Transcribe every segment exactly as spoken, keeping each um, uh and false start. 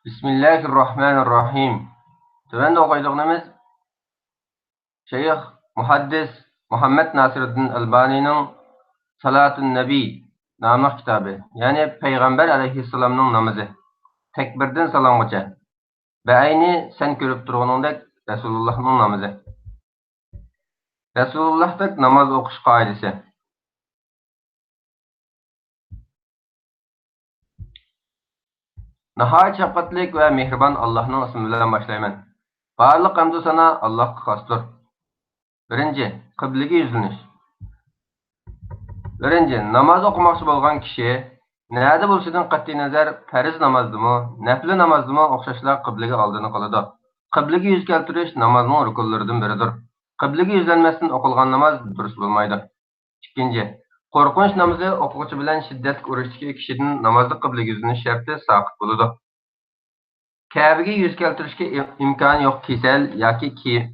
بىسمىللاھىررەھمانىررەھىم. تۆۋەندە ئوقۇيدىغىنىمىز شەيخ مۇھەددىس مۇھەممەد ناسىرىدىن ئەلبانىنىڭ سالاتۇن نەبى ناملىق كىتابى، يەنى پەيغەمبەر ئەلەيھىسسالامنىڭ نامىزى، تەكبىردىن سالامغىچە. بەئەينى سەن كۆرۈپ تۇرغىنىڭدەك رەسۇلۇللاھنىڭ نامىزى. رەسۇلۇللاھتەك ناماز ئوقۇش قائىدىسى. ناھايىتى شەپقەتلىك ۋە مېھرىبان ئاللاھنىڭ ئىسمى بىلەن باشلايمەن. بارلىق ھەمدۇ سانا ئاللاھقا خاستۇر. بىرىنچى، قىبلىگە يۈزلىنىش. بىرىنچى، ناماز ئوقۇماقچى بولغان كىشى نەدە بولۇشىدىن قەتئىينەزەر، پەرز نامازدىمۇ، نەپلى نامازدىمۇ ئوخشاشلا قىبلىگە ئالدىنى قىلىدۇ. قىبلىگە يۈز كەلتۈرۈش نامازنىڭ رۇكۇنلىرىدىن بىرىدۇر. قىبلىگە يۈزلەنمەستىن ئوقۇلغان ناماز دۇرۇس بولمايدۇ. ئىككىنچى، قورقۇنچ نامىزى ئوقۇغۇچى بىلەن شىددەتلىك ئۇرۇشتىكى كىشىدىن نامازدا قىبلىگە يۈزلىنىش شەرتى ساقىت بولىدۇ. كەبىگە يۈز كەلتۈرۈشكە ئىم-، ئىمكانى يوق كېسەل ياكى كى-،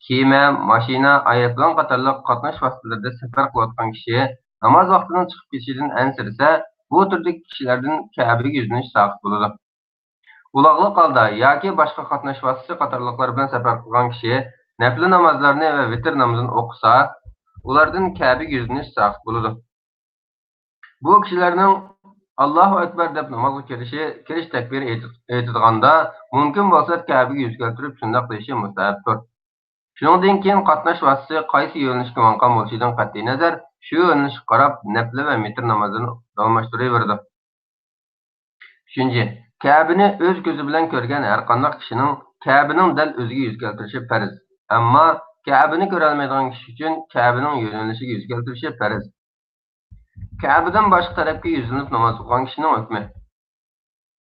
كېمە، ماشىنا، ئايروپىلان قاتارلىق قاتناش ۋاسىتىلىرىدە سەپەر قىلىۋاتقان كىشى ناماز ۋاقتىنىڭ چىقىپ كېتىشىدىن ئەنسىرىسە، بۇ تۈردىكى كىشىلەردىن كەبىگە يۈزلىنىش ساقىت بولىدۇ. ئۇلاغلىق ھالدا ياكى باشقا قاتناش ۋاسىتىسى قاتارلىقلار بىلەن سەپەر قىلغان كىشى نەپلى نامازلارنى ۋە ۋىتىر نامىزىنى ئوقۇسا، ئۇلاردىن كەبىگە يۈزلىنىش ساقىت بولىدۇ. بۇ كىشىلەرنىڭ «ئاللاھۇ ئەكبەر» دەپ نامازغا كىرىشى، كىرىش تەكبىرى ئېيتىدىغاندا، مۇمكىن بولسا كەبىگە يۈز كەلتۈرۈپ شۇنداق دېيىشى مۇستەھەبتۇر. شۇنىڭدىن كېيىن قاتناش ۋاسىتىسى قايسى يۆنىلىشكە ماڭغان بولۇشىدىن قەتئىينەزەر، شۇ يۆنىلىشكە قاراپ نەپلى ۋە ۋىتىر نامازىنى داۋاملاشتۇرۇۋېرىدۇ. ئۈچىنچى، كەبىنى ئۆز كۆزى بىلەن كۆرگەن ھەرقانداق كىشىنىڭ كەبىنىڭ دەل ئۆزىگە يۈز كەلتۈرۈشى پەرز. ئەمما كەبىنى كۆرەلمەيدىغان كىشى ئۈچۈن كەبىنىڭ يۆنىلىشىگە يۈز كەلتۈرۈشى پەرز. كەبىدىن باشقا تەرەپكە يۈزلىنىپ ناماز ئوقۇغان كىشىنىڭ ھۆكمى.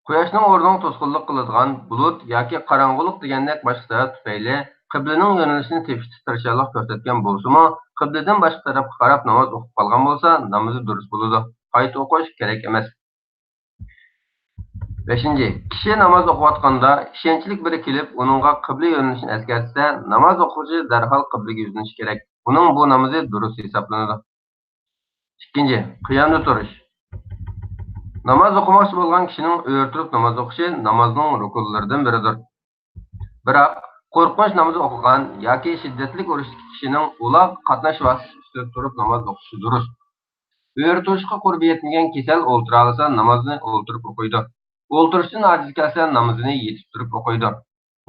قۇياشنىڭ ئورنىغا توسقۇنلۇق قىلىدىغان بۇلۇت ياكى قاراڭغۇلۇق دېگەندەك باشقا سەۋەب تۈپەيلى قىبلىنىڭ يۆنىلىشىنى تېپىشتا تىرىشچانلىق كۆرسەتكەن بولسىمۇ، قىبلىدىن باشقا تەرەپكە قاراپ ناماز ئوقۇپ قالغان بولسا، نامىزى دۇرۇس بولىدۇ. قايتا ئوقۇش كېرەك ئەمەس. بەشىنچى، كىشى ناماز ئوقۇۋاتقاندا ئىشەنچلىك بىرى كېلىپ، ئۇنىڭغا قىبلە يۆنىلىشىنى ئەسكەرتسە، ناماز ئوقۇغۇچى دەرھال قىبلىگە يۈزلىنىشى كېرەك. ئۇنىڭ بۇ نامىزى دۇرۇس ھېسابلىنىدۇ. ئىككىنچى، قىيامدا تۇرۇش. ناماز ئوقۇماقچى بولغان كىشىنىڭ ئۆرە تۇرۇپ ناماز ئوقۇشى نامازنىڭ رۇكۇنلىرىدىن بىرىدۇر. بىراق، قورقۇنچ نامىزى ئوقۇغان ياكى شىددەتلىك ئۇرۇشتىكى كىشىنىڭ ئۇلاغ قاتناش ۋاسىتىسى ئۈستىدە تۇرۇپ ناماز ئوقۇشى دۇرۇس. ئۆرە تۇرۇشقا قۇربى يەتمىگەن كېسەل ئولتۇرالىسا، نامازنى ئولتۇرۇپ ئوقۇيدۇ. ئولتۇرۇشتىن ئاجىز كەلسە، نامىزىنى يېتىپ تۇرۇپ ئوقۇيدۇ.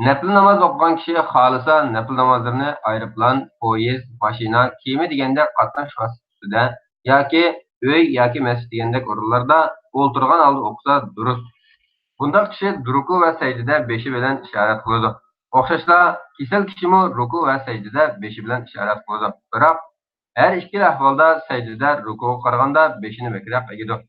نەپلى ناماز ئوقۇغان كىشى خالىسا، نەپلى نامازلىرىنى ئايروپىلان، پويىز، ماشىنا، كېمە دېگەندەك قاتناش ۋاسىتىسىدە ياكى ئۆي ياكى مەسچىت دېگەندەك ئورۇنلاردا ئولتۇرغان ھالدا ئوقۇسا دۇرۇس. بۇنداق كىشى رۇكۇ ۋە سەجدىدە بېشى بىلەن ئىشارەت قىلىدۇ. ئوخشاشلا، كېسەل كىشىمۇ رۇكۇ ۋە سەجدىدە بېشى بىلەن ئىشارەت قىلىدۇ. بىراق، ھەر ئىككىلا ئەھۋالدا سەجدىدە رۇكۇغا قارىغاندا بېشىنى بەكرەك ئېگىدۇ.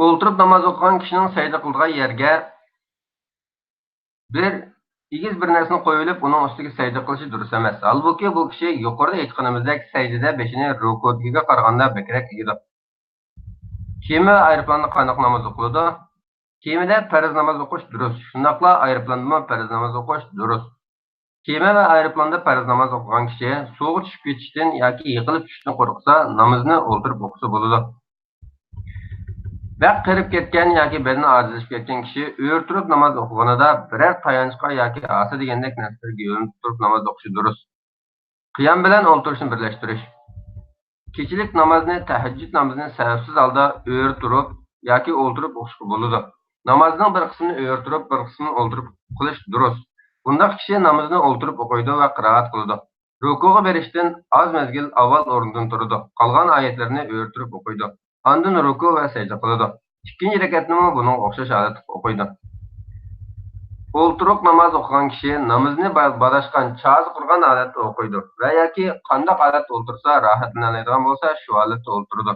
ئولتۇرۇپ ناماز ئوقۇغان كىشىنىڭ سەجدە قىلىدىغان يەرگە بىر ئېگىز بىر نەرسىنى قويۇۋېلىپ، ئۇنىڭ ئۈستىگە سەجدە قىلىشى دۇرۇس ئەمەس. ھالبۇكى، بۇ كىشى يۇقىرىدا ئېيتقىنىمىزدەك سەجدىدە بېشىنى رۇكۇدىكىگە قارىغاندا بەكرەك ئېگىدۇ. كېمە ۋە ئايروپىلاندا قانداق ناماز ئوقۇلىدۇ؟ كېمىدە پەرز ناماز ئوقۇش دۇرۇس. شۇنداقلا ئايروپىلاندىمۇ پەرز ناماز ئوقۇش دۇرۇس. كېمە ۋە ئايروپىلاندا پەرز ناماز ئوقۇغان كىشى سۇغا چۈشۈپ كېتىشتىن ياكى يىقىلىپ چۈشۈشتىن قورقسا، نامىزىنى ئولتۇرۇپ ئوقۇسا بولىدۇ. بەك قېرىپ كەتكەن ياكى بەدىنى ئاجىزلىشىپ كەتكەن كىشى ئۆرە تۇرۇپ ناماز ئوقۇغىنىدا بىرەر تايانچقا ياكى ھاسا دېگەندەك نەرسىلەرگە يۆلىنىپ تۇرۇپ ناماز ئوقۇشى دۇرۇس. قىيام بىلەن ئولتۇرۇشنى بىرلەشتۈرۈش. كېچىلىك نامازنى، تەھەججۇد نامىزىنى سەۋەبسىز ھالدا ئۆرە تۇرۇپ ياكى ئولتۇرۇپ ئوقۇشقا بولىدۇ. نامازنىڭ بىر قىسمىنى ئۆرە تۇرۇپ، بىر قىسمىنى ئولتۇرۇپ قىلىش دۇرۇس. بۇنداق كىشى نامىزىنى ئولتۇرۇپ ئوقۇيدۇ ۋە قىرائەت قىلىدۇ. رۇكۇغا بېرىشتىن ئاز مەزگىل ئاۋۋال ئورنىدىن تۇرىدۇ. قالغان ئايەتلەرنى ئۆرە تۇرۇپ ئوقۇيدۇ. ئاندىن رۇكۇ ۋە سەجدە قىلىدۇ. ئىككىنچى رەكەتنىمۇ بۇنىڭغا ئوخشاش ھالەتتە ئوقۇيدۇ. ئولتۇرۇق ناماز ئوقۇغان كىشى نامىزىنى با-، بالاشقان، چازا قۇرغان ھالەتتە ئوقۇيدۇ ۋە ياكى قانداق ھالەتتە ئولتۇرسا راھەتلىنەلەيدىغان بولسا، شۇ ھالەتتە ئولتۇرىدۇ.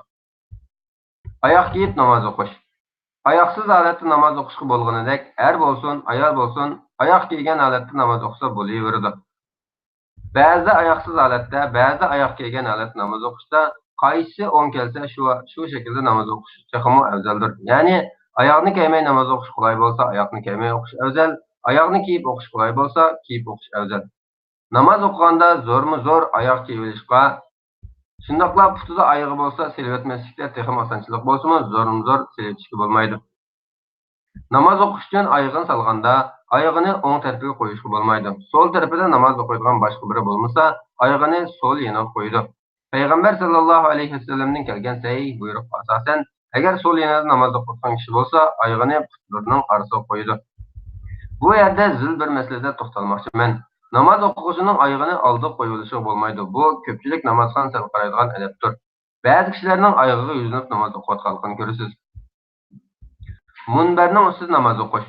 ئاياق كىيىپ ناماز ئوقۇش. ئاياقسىز ھالەتتە ناماز ئوقۇشقا بولغىنىدەك، ئەر بولسۇن، ئايال بولسۇن، ئاياق كىيگەن ھالەتتە ناماز ئوقۇسا بولۇۋېرىدۇ. بەزىدە ئاياقسىز ھالەتتە، بەزىدە ئاياق كىيگەن ھالەتتە ناماز ئوقۇشتا قايسى ئوڭ كەلسە، شۇ، شۇ شەكىلدە ناماز ئوقۇش تېخىمۇ ئەۋزەلدۇر. يەنى ئاياغنى كىيمەي ناماز ئوقۇش قولاي بولسا، ئاياغنى كىيمەي ئوقۇش ئەۋزەل، ئاياغنى كىيىپ ئوقۇش قولاي بولسا، كىيىپ ئوقۇش ئەۋزەل. ناماز ئوقۇغاندا زورمۇ زور ئاياغ كىيىۋېلىشقا، شۇنداقلا پۇتىدا ئايىغى بولسا سېلىۋەتمەسلىكتە تېخىمۇ ئاسانچىلىق بولسىمۇ، زورمۇ زور سېلىۋېتىشكە بولمايدۇ. ناماز ئوقۇش ئۈچۈن ئايىغىنى سالغاندا، ئايىغىنى ئوڭ تەرىپىگە قويۇشقا بولمايدۇ. سول تەرىپىدە ناماز ئوقۇيدىغان باشقا بىرى بولمىسا، ئايىغىنى سول يېنىغا قويىدۇ. پەيغەمبەر ساللاللاھۇ ئەلەيھى ۋەسەللەمدىن كەلگەن سەھىھ بۇيرۇققا ئاساسەن، ئەگەر سول يېنىدا ناماز ئوقۇۋاتقان كىشى بولسا، ئايىغىنى پۇتلىرىنىڭ ئارىسىغا قويىدۇ. بۇ يەردە زىل بىر مەسىلىدە توختالماقچىمەن. ناماز ئوقۇغۇچىنىڭ ئايىغىنى ئالدىغا قويۇۋېلىشىغا بولمايدۇ. بۇ كۆپچىلىك نامازخان سەل قارايدىغان ئەدەپتۇر. بەزى كىشىلەرنىڭ ئايىغىغا يۈزلىنىپ ناماز ئوقۇۋاتقانلىقىنى كۆرىسىز. مۇنبەرنىڭ ئۈستىدە ناماز ئوقۇش.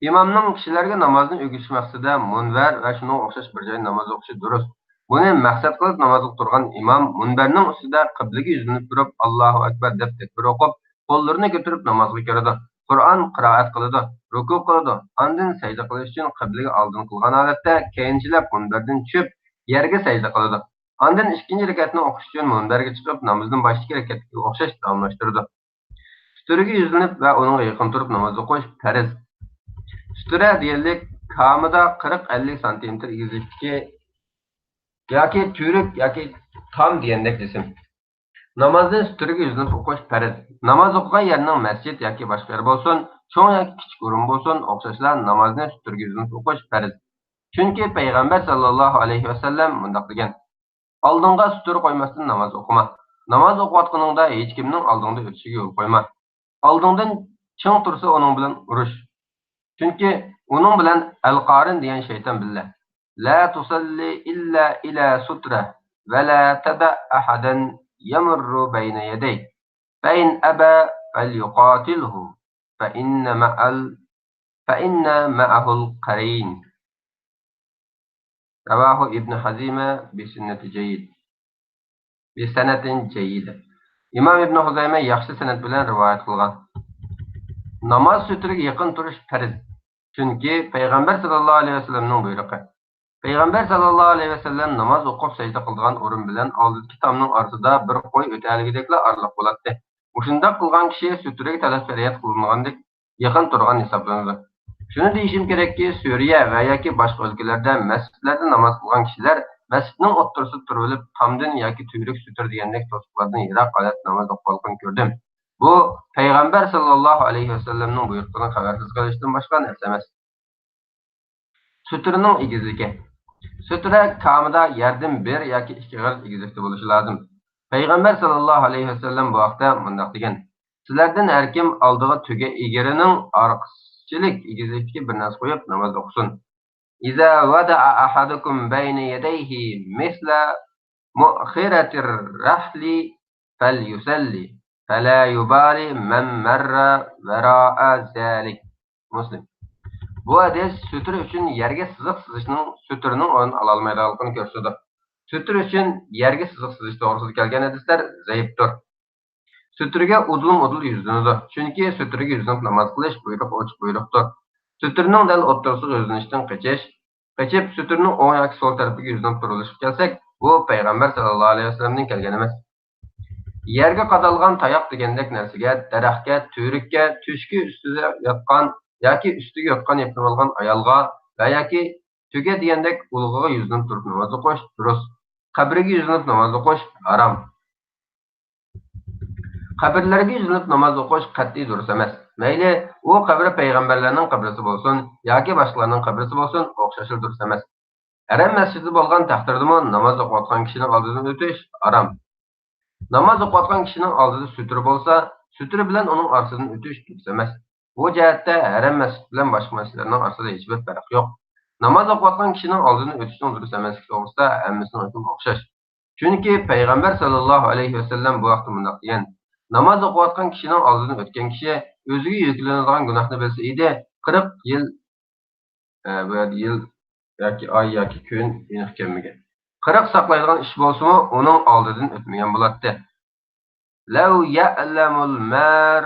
ئىمامنىڭ كىشىلەرگە نامازنى ئۆگىتىش مەقسىتىدە مۇنبەر ۋە شۇنىڭغا ئوخشاش بىر جايدا ناماز ئوقۇشى دۇرۇس. بۇنى مەقسەت قىلىپ نامازغا تۇرغان ئىمام مۇنبەرنىڭ ئۈستىدە قىبلىگە يۈزلىنىپ تۇرۇپ، ئاللاھۇ ئەكبەر دەپ تەكبىر ئوقۇپ، قوللىرىنى كۆتۈرۈپ نامازغا كىرىدۇ. قۇرئان قىرائەت قىلىدۇ، رۇكۇ قىلىدۇ. ئاندىن سەجدە قىلىش ئۈچۈن قىبلىگە ئالدىن قىلغان ھالەتتە كەينىچىلەپ مۇنبەردىن چۈشۈپ، يەرگە سەجدە قىلىدۇ. ئاندىن ئىككىنچى رەكەتنى ئوقۇش ئۈچۈن مۇنبەرگە چىقىپ، نامىزىنى باشتىكى رەكەتتىكىگە ئوخشاش داۋاملاشتۇرىدۇ. سۈتۈرىگە يۈزلىنىپ ۋە ئۇنىڭغا يېقىن تۇرۇپ ناماز ئوقۇش پەرز. سۈتۈرە دېگەنلىك كامىدا قىرىق ئەللىك سانتىمېتىر ئېگىزلىكتىكى ياكى تۈۋرۈك ياكى تام دېگەندەك جىسىم. نامازنى سۈتۈرىگە يۈزلىنىپ ئوقۇش پەرز. ناماز ئوقۇغان يەرنىڭ مەسچىت ياكى باشقا يەر بولسۇن، چوڭ ياكى كىچىك ئورۇن بولسۇن، ئوخشاشلا نامازنى سۈتۈرىگە يۈزلىنىپ ئوقۇش پەرز. چۈنكى پەيغەمبەر ساللاللاھۇ ئەلەيھى ۋەسەللەم مۇنداق دېگەن: ئالدىڭغا سۈتۈرە قويماستىن ناماز ئوقۇما. ناماز ئوقۇۋاتقىنىڭدا ھېچكىمنىڭ ئالدىڭدا ئۆتۈشىگە يول قويما. ئالدىڭدىن چىڭ تۇرسا ئۇنىڭ بىلەن ئۇرۇش. چۈنكى ئۇنىڭ بىلەن ئەلقارىن دېگەن شەيتان بىللە. لا تصل إلا إلى سترة ولا تدع أحدا يمر بين يديك فإن أبى فليقاتله فإن مع ال فإن معه القرين. رواه ابن خزيمة بسند جيد. بسند جيد. ئىمام ئىبن خۇزەيمە ياخشى سەنەد بىلەن رىۋايەت قىلغان. ناماز سۈترىگە يېقىن تۇرۇش پەرز. چۈنكى پەيغەمبەر ساللاللاھۇ ئەلەيھى ۋەسەللەمنىڭ بۇيرۇقى. پەيغەمبەر ساللاللاھۇ ئەلەيھى ۋەسەللەم ناماز ئوقۇپ سەجدە قىلىدىغان ئورۇن بىلەن ئالدىدىكى تامنىڭ ئارىسىدا بىر قوي ئۆتەلىگۈدەكلا ئارىلىق بولاتتى. مۇشۇنداق قىلغان كىشى سۈترىگە تەلەپ-پەرىيات قىلىنغاندەك يېقىن تۇرغان ھېسابلىنىدۇ. شۇنى دېيىشىم كېرەككى، سۈرىيە ۋە ياكى باشقا ئۆلكىلەردە مەسچىتلەردە ناماز قىلغان كىشىلەر مەسچىتنىڭ ئوتتۇرىسىدا تۇرۇۋېلىپ، تامدىن ياكى تۈۋرۈك سۈترە دېگەندەك توسۇقلاردىن يىراق ھالەتتە ناماز ئوقۇغانلىقىنى كۆردۈم. بۇ پەيغەمبەر ساللاللاھۇ ئەلەيھى ۋەسەللەمنىڭ بۇيرۇقىنى خەۋەرسىز قىلىشتىن باشقا نەرسە ئەمەس. سۈترىنىڭ ئېگىزلىكى. سۈترە كامىدا يەردىن بىر ياكى ئىككى ئېغىز ئېگىزلىكتە بولۇشى لازىم. پەيغەمبەر ساللاللاھۇ ئەلەيھى ۋەسەللەم بۇ ھەقتە مۇنداق دېگەن: سىلەردىن ھەر كىم ئالدىغا تۆگە ئېگىرىنىڭ ئارقىچىلىك ئېگىزلىكتىكى بىر نەرسە قويۇپ ناماز ئوقۇسۇن. إذا وضع أحدكم بين يديه مثل مؤخرة الرحل فليصل فلا يبال من مر وراء ذلك. مۇسلىم. بۇ ھەدىس سۈترە ئۈچۈن يەرگە سىزىق سىزىشنىڭ سۈترىنىڭ ئورنىنى ئالالمايدىغانلىقىنى كۆرسىتىدۇ. سۈترە ئۈچۈن يەرگە سىزىق سىزىش توغرىسىدا كەلگەن ھەدىسلەر زەئىپتۇر. سۈترىگە ئۇدۇلمۇ ئۇدۇل يۈزلىنىدۇ. چۈنكى سۈترىگە يۈزلىنىپ ناماز قىلىش بۇيرۇق ئوچۇق بۇيرۇقتۇر. سۈترىنىڭ دەل ئوتتۇرىسىغا يۈزلىنىشتىن قېچىش، قېچىپ سۈترىنىڭ ئوڭ ياكى سول تەرىپىگە يۈزلىنىپ تۇرۇلۇشقا كەلسەك، بۇ پەيغەمبەر ساللاللاھۇ ئەلەيھى ۋەسەللەمدىن كەلگەن ئەمەس. يەرگە قادالغان تاياق دېگەندەك نەرسىگە، دەرەخكە، تۈۋرۈككە، تۆشۈكى ئۈستىدە ياتقان ياكى ئۈستىگە يوتقان يېپىنىۋالغان ئايالغا ۋە ياكى تۆگە دېگەندەك ئۇلىغىغا يۈزلىنىپ تۇرۇپ ناماز ئوقۇش دۇرۇس. قەبرىگە يۈزلىنىپ ناماز ئوقۇش ھارام. قەبرىلەرگە يۈزلىنىپ ناماز ئوقۇش قەتئىي دۇرۇس ئەمەس. مەيلى، ئۇ قەبرە پەيغەمبەرلەرنىڭ قەبرىسى بولسۇن ياكى باشقىلارنىڭ قەبرىسى بولسۇن، ئوخشاشلا دۇرۇس ئەمەس. ھەرەم مەسچىتى بولغان تەقدىردىمۇ ناماز ئوقۇۋاتقان كىشىنىڭ ئالدىدىن ئۆتۈش ھارام. ناماز ئوقۇۋاتقان كىشىنىڭ ئالدىدا سۈترە بولسا، سۈترە بىلەن ئۇنىڭ ئارىسىدىن ئۆتۈش دۇرۇس ئەمەس. بۇ جەھەتتە ھەرەم مەسچىت بىلەن باشقا مەسچىتلەرنىڭ ئارىسىدا ھېچبىر پەرق يوق. ناماز ئوقۇۋاتقان كىشىنىڭ ئالدىدىن ئۆتۈشنىڭ دۇرۇس ئەمەسلىكى توغرىسىدا ھەممىسىنىڭ ھۆكمى ئوخشاش. چۈنكى پەيغەمبەر ساللاللاھۇ ئەلەيھى ۋەسەللەم بۇ ھەقتە مۇنداق دېگەن: ناماز ئوقۇۋاتقان كىشىنىڭ ئالدىدىن ئۆتكەن كىشى ئۆزىگە يۈكلىنىدىغان گۇناھنى بىلسە ئىدى، قىرىق يىل، ئە، بۇ يەردە يىل ياكى ئاي ياكى كۈن ئېنىق كەلمىگەن. قىرىق ساقلايدىغان ئىش بولسىمۇ، ئۇنىڭ ئالدىدىن ئۆتمىگەن بولاتتى. لو يعلم المار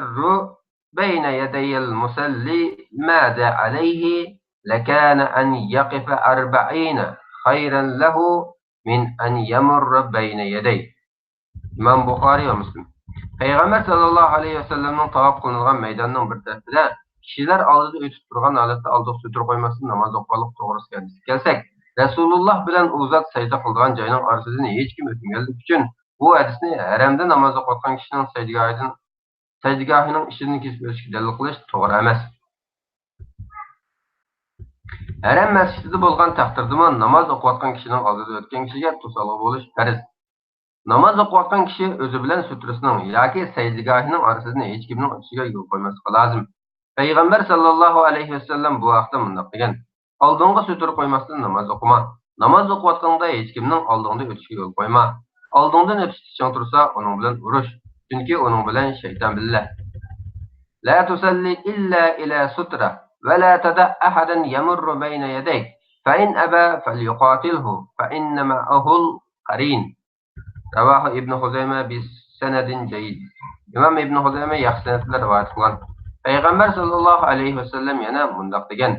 بين يدي المصلي ماذا عليه لكان أن يقف أربعين خيرا له من أن يمر بين يديه. ئىمام بۇخارىي ۋە مۇسلىم. پەيغەمبەر ساللاللاھۇ ئەلەيھى ۋەسەللەمنىڭ تاۋاپ قىلىنىدىغان مەيداننىڭ بىر تەرىپىدە كىشىلەر ئالدىدا ئۆتۈپ تۇرغان ھالەتتە ئالدىغا سۆتۈر قويماستىن ناماز ئوقۇغانلىق توغرىسىدىكى ھەدىسكە كەلسەك، رەسۇلۇللاھ بىلەن ئۇ زات سەجدە قىلىدىغان جاينىڭ ئارىسىدىن ھېچكىم ئۆتمىگەنلىكى ئۈچۈن بۇ ھەدىسنى ھەرەمدە ناماز ئوقۇۋاتقان كىشىنىڭ سەجدىگاھىدىن، سەجدىگاھىنىڭ ئىچىدىن كېسىپ ئۆتۈشكە دەلىل قىلىش توغرا ئەمەس. ھەرەم مەسچىتىدە بولغان تەقدىردىمۇ ناماز ئوقۇۋاتقان كىشىنىڭ ئالدىدا ئۆتكەن كىشىگە توسالغۇ بولۇش پەرز. ناماز ئوقۇۋاتقان كىشى ئۆزى بىلەن سۈترىسىنىڭ ياكى سەجدىگاھىنىڭ ئارىسىدىن ھېچكىمنىڭ ئۆتۈشىگە يول قويماسلىقى لازىم. پەيغەمبەر ساللاللاھۇ ئەلەيھى ۋەسەللەم بۇ ھەقتە مۇنداق دېگەن: ئالدىڭغا سۈترە قويماستىن ناماز ئوقۇما. ناماز ئوقۇۋاتقىنىڭدا ھېچكىمنىڭ ئالدىڭدا ئۆتۈشىگە يول قويما. ئالدىڭدىن ئۆتۈشتە چىڭ تۇرسا، ئۇنىڭ بىلەن ئۇرۇش. چۈنكى ئۇنىڭ بىلەن شەيتان بىللە. لا تصل إلا إلى سترة، ولا تدع أحدا يمر بين يديك، فإن أبى فليقاتله، فإن معه القرين. رواه ابن خزيمة بسند جيد. ئىمام ئىبن خۇزەيمە ياخشى سەنەد بىلەن رىۋايەت قىلغان. پەيغەمبەر ساللاللاھۇ ئەلەيھى ۋەسەللەم يەنە مۇنداق دېگەن: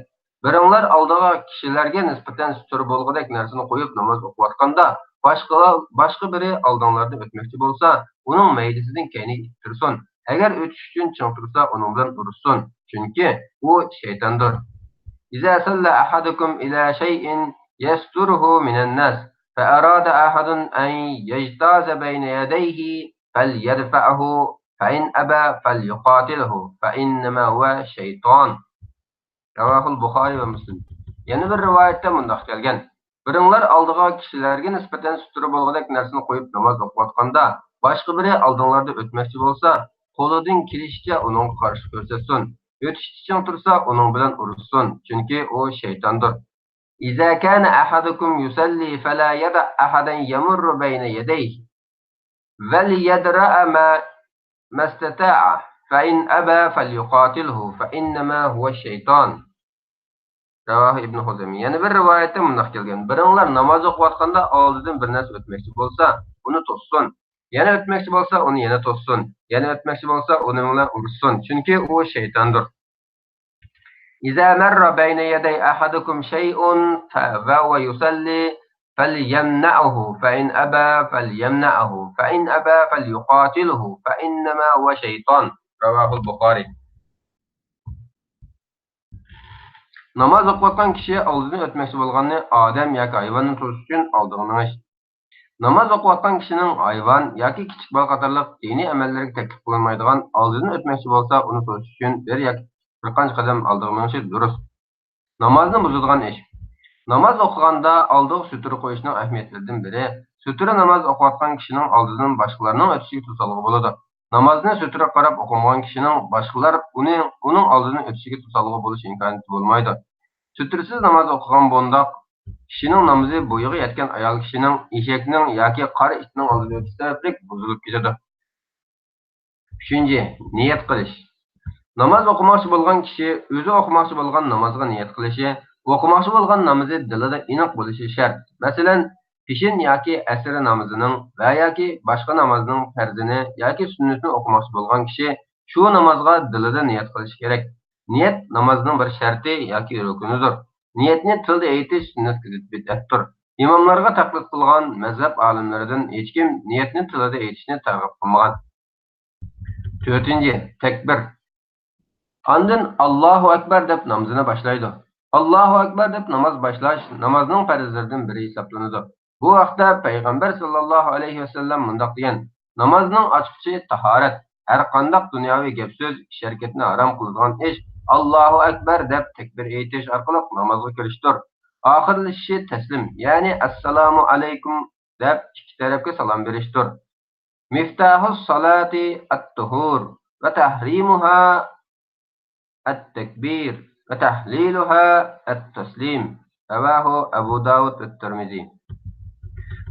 بىرىڭلار ئالدىغا كىشىلەرگە نىسبەتەن سۈترە بولغۇدەك نەرسىنى قويۇپ ناماز ئوقۇۋاتقاندا، باشقىلار، باشقا بىرى ئالدىڭلاردىن ئۆتمەكچى بولسا، ئۇنىڭ مەيدىسىدىن كەينىگە ئىتتىرسۇن. ئەگەر ئۆتۈش ئۈچۈن چىڭ تۇرسا، ئۇنىڭ بىلەن ئۇرۇشسۇن. چۈنكى ئۇ شەيتاندۇر. إذا صلى أحدكم إلى شيء يستره من الناس، فأراد أحد أن يجتاز بين يديه، فليدفعه، فإن أبى فليقاتله، فإنما هو شيطان. رواه البخاري ومسلم. يەنە بىر رىۋايەتتە مۇنداق كەلگەن: بىرىڭلار ئالدىغا كىشىلەرگە نىسبەتەن سۈترە بولغۇدەك نەرسىنى قويۇپ ناماز ئوقۇۋاتقاندا، باشقا بىرى ئالدىڭلاردا ئۆتمەكچى بولسا، قولىدىن كېلىشىچە ئۇنىڭغا قارشى كۆرسەتسۇن. ئۆتۈشتە چىڭ تۇرسا، ئۇنىڭ بىلەن ئۇرۇشسۇن، چۈنكى ئۇ شەيتاندۇر. إذا كان أحدكم يصلي فلا يدع أحدا يمر بين يديه، وليدرأ ما، ما استطاع، فإن أبى فليقاتله، فإنما هو شيطان. رواه ابن خزيمة. يەنە بىر رىۋايەتتە مۇنداق كەلگەن: بىرىڭلار ناماز ئوقۇۋاتقاندا ئالدىدىن بىر نەرسە ئۆتمەكچى بولسا، ئۇنى توسسۇن. يەنە ئۆتمەكچى بولسا، ئۇنى يەنە توسسۇن. يەنە ئۆتمەكچى بولسا، ئۇنىڭ بىلەن ئۇرۇشسۇن. چۈنكى ئۇ شەيتاندۇر. إذا مر بين يدي أحدكم شيء ف-، وهو يصلي فليمنعه، فإن أبى فليمنعه، فإن أبى فليقاتله، فإنما هو شيطان. رواه البخاري. ناماز ئوقۇۋاتقان كىشى ئالدىدىن ئۆتمەكچى بولغاننى ئادەم ياكى ھايۋاننى توسۇش ئۈچۈن ئالدىغا مېڭىش. ناماز ئوقۇۋاتقان كىشىنىڭ ھايۋان ياكى كىچىك بالا قاتارلىق دىنىي ئەمەللەرگە تەكلىپ قىلىنمايدىغان ئالدىدىن ئۆتمەكچى بولسا، ئۇنى توسۇش ئۈچۈن بىر ياكى بىر قانچە قەدەم ئالدىغا مېڭىشى دۇرۇس. نامازنى بۇزىدىغان ئىش. ناماز ئوقۇغاندا ئالدىغا سۈترە قويۇشنىڭ ئەھمىيەتلىرىدىن بىرى، سۈترە ناماز ئوقۇۋاتقان كىشىنىڭ ئالدىدىن باشقىلارنىڭ ئۆتۈشىگە توسالغۇ بولىدۇ. نامازنى سۈترىگە قاراپ ئوقۇمىغان كىشىنىڭ باشقىلار ئۇنى، ئۇنىڭ ئالدىدىن ئۆتۈشىگە توسالغۇ بولۇش ئىمكانىيىتى بولمايدۇ. سۈترىسىز ناماز ئوقۇغان بۇنداق كىشىنىڭ نامىزى بويىغا يەتكەن ئايال كىشىنىڭ ئېشەكنىڭ ياكى قارا ئىتنىڭ ئالدىدا ئۆتۈش سەۋەبلىك بۇزۇلۇپ كېتىدۇ. ئۈچىنچى، نىيەت قىلىش. ناماز ئوقۇماقچى بولغان كىشى ئۆزى ئوقۇماقچى بولغان نامازغا نىيەت قىلىشى، ئوقۇماقچى بولغان نامىزى دىلىدا ئېنىق بولۇشى شەرت. مەسىلەن، پېشىن ياكى ئەسىر نامىزىنىڭ ۋە ياكى باشقا نامازنىڭ پەرزىنى ياكى سۈننىتىنى ئوقۇماقچى بولغان كىشى شۇ نامازغا دىلىدا نىيەت قىلىشى كېرەك. نىيەت نامازنىڭ بىر شەرتى ياكى رۇكنىدۇر. نىيەتنى تىلدا ئېيتىش سۈننەتكە زىت بىدئەتتۇر. ئىماملارغا تەقلىد قىلغان مەزھەپ ئالىملىرىدىن ھېچكىم نىيەتنى تىلدا ئېيتىشنى تەرغىب قىلمىغان. تۆتىنچى، تەكبىر. ئاندىن «ئاللاھۇ ئەكبەر» دەپ نامىزىنى باشلايدۇ. «ئاللاھۇ ئەكبەر» دەپ ناماز باشلاش نامازنىڭ پەرزلىرىدىن بىرى ھېسابلىنىدۇ. بۇ ھەقتە پەيغەمبەر ساللاللاھۇ ئەلەيھى ۋەسەللەم مۇنداق دېگەن: نامازنىڭ ئاچقۇچى تاھارەت. ھەر قانداق دۇنياۋى گەپ-سۆز، ئىش-ھەرىكەتنى ھارام قىلىدىغان ئىش «ئاللاھۇ ئەكبەر» دەپ تەكبىر ئېيتىش ئارقىلىق نامازغا كىرىشتۇر. ئاخىرلىشىشى تەسلىم، يەنى «ئەسسالامۇ ئەلەيكۇم» دەپ ئىككى تەرەپكە سالام بېرىشتۇر. مىفتاھۇس سالاتى ئەت-تۇھۇر ۋە تەھرىمۇھا ئەت-تەكبىر ۋە تەھلىلۇھا ئەت-تەسلىم. رەۋاھۇ ئەبۇ داۋۇد ۋە تىرمىزى.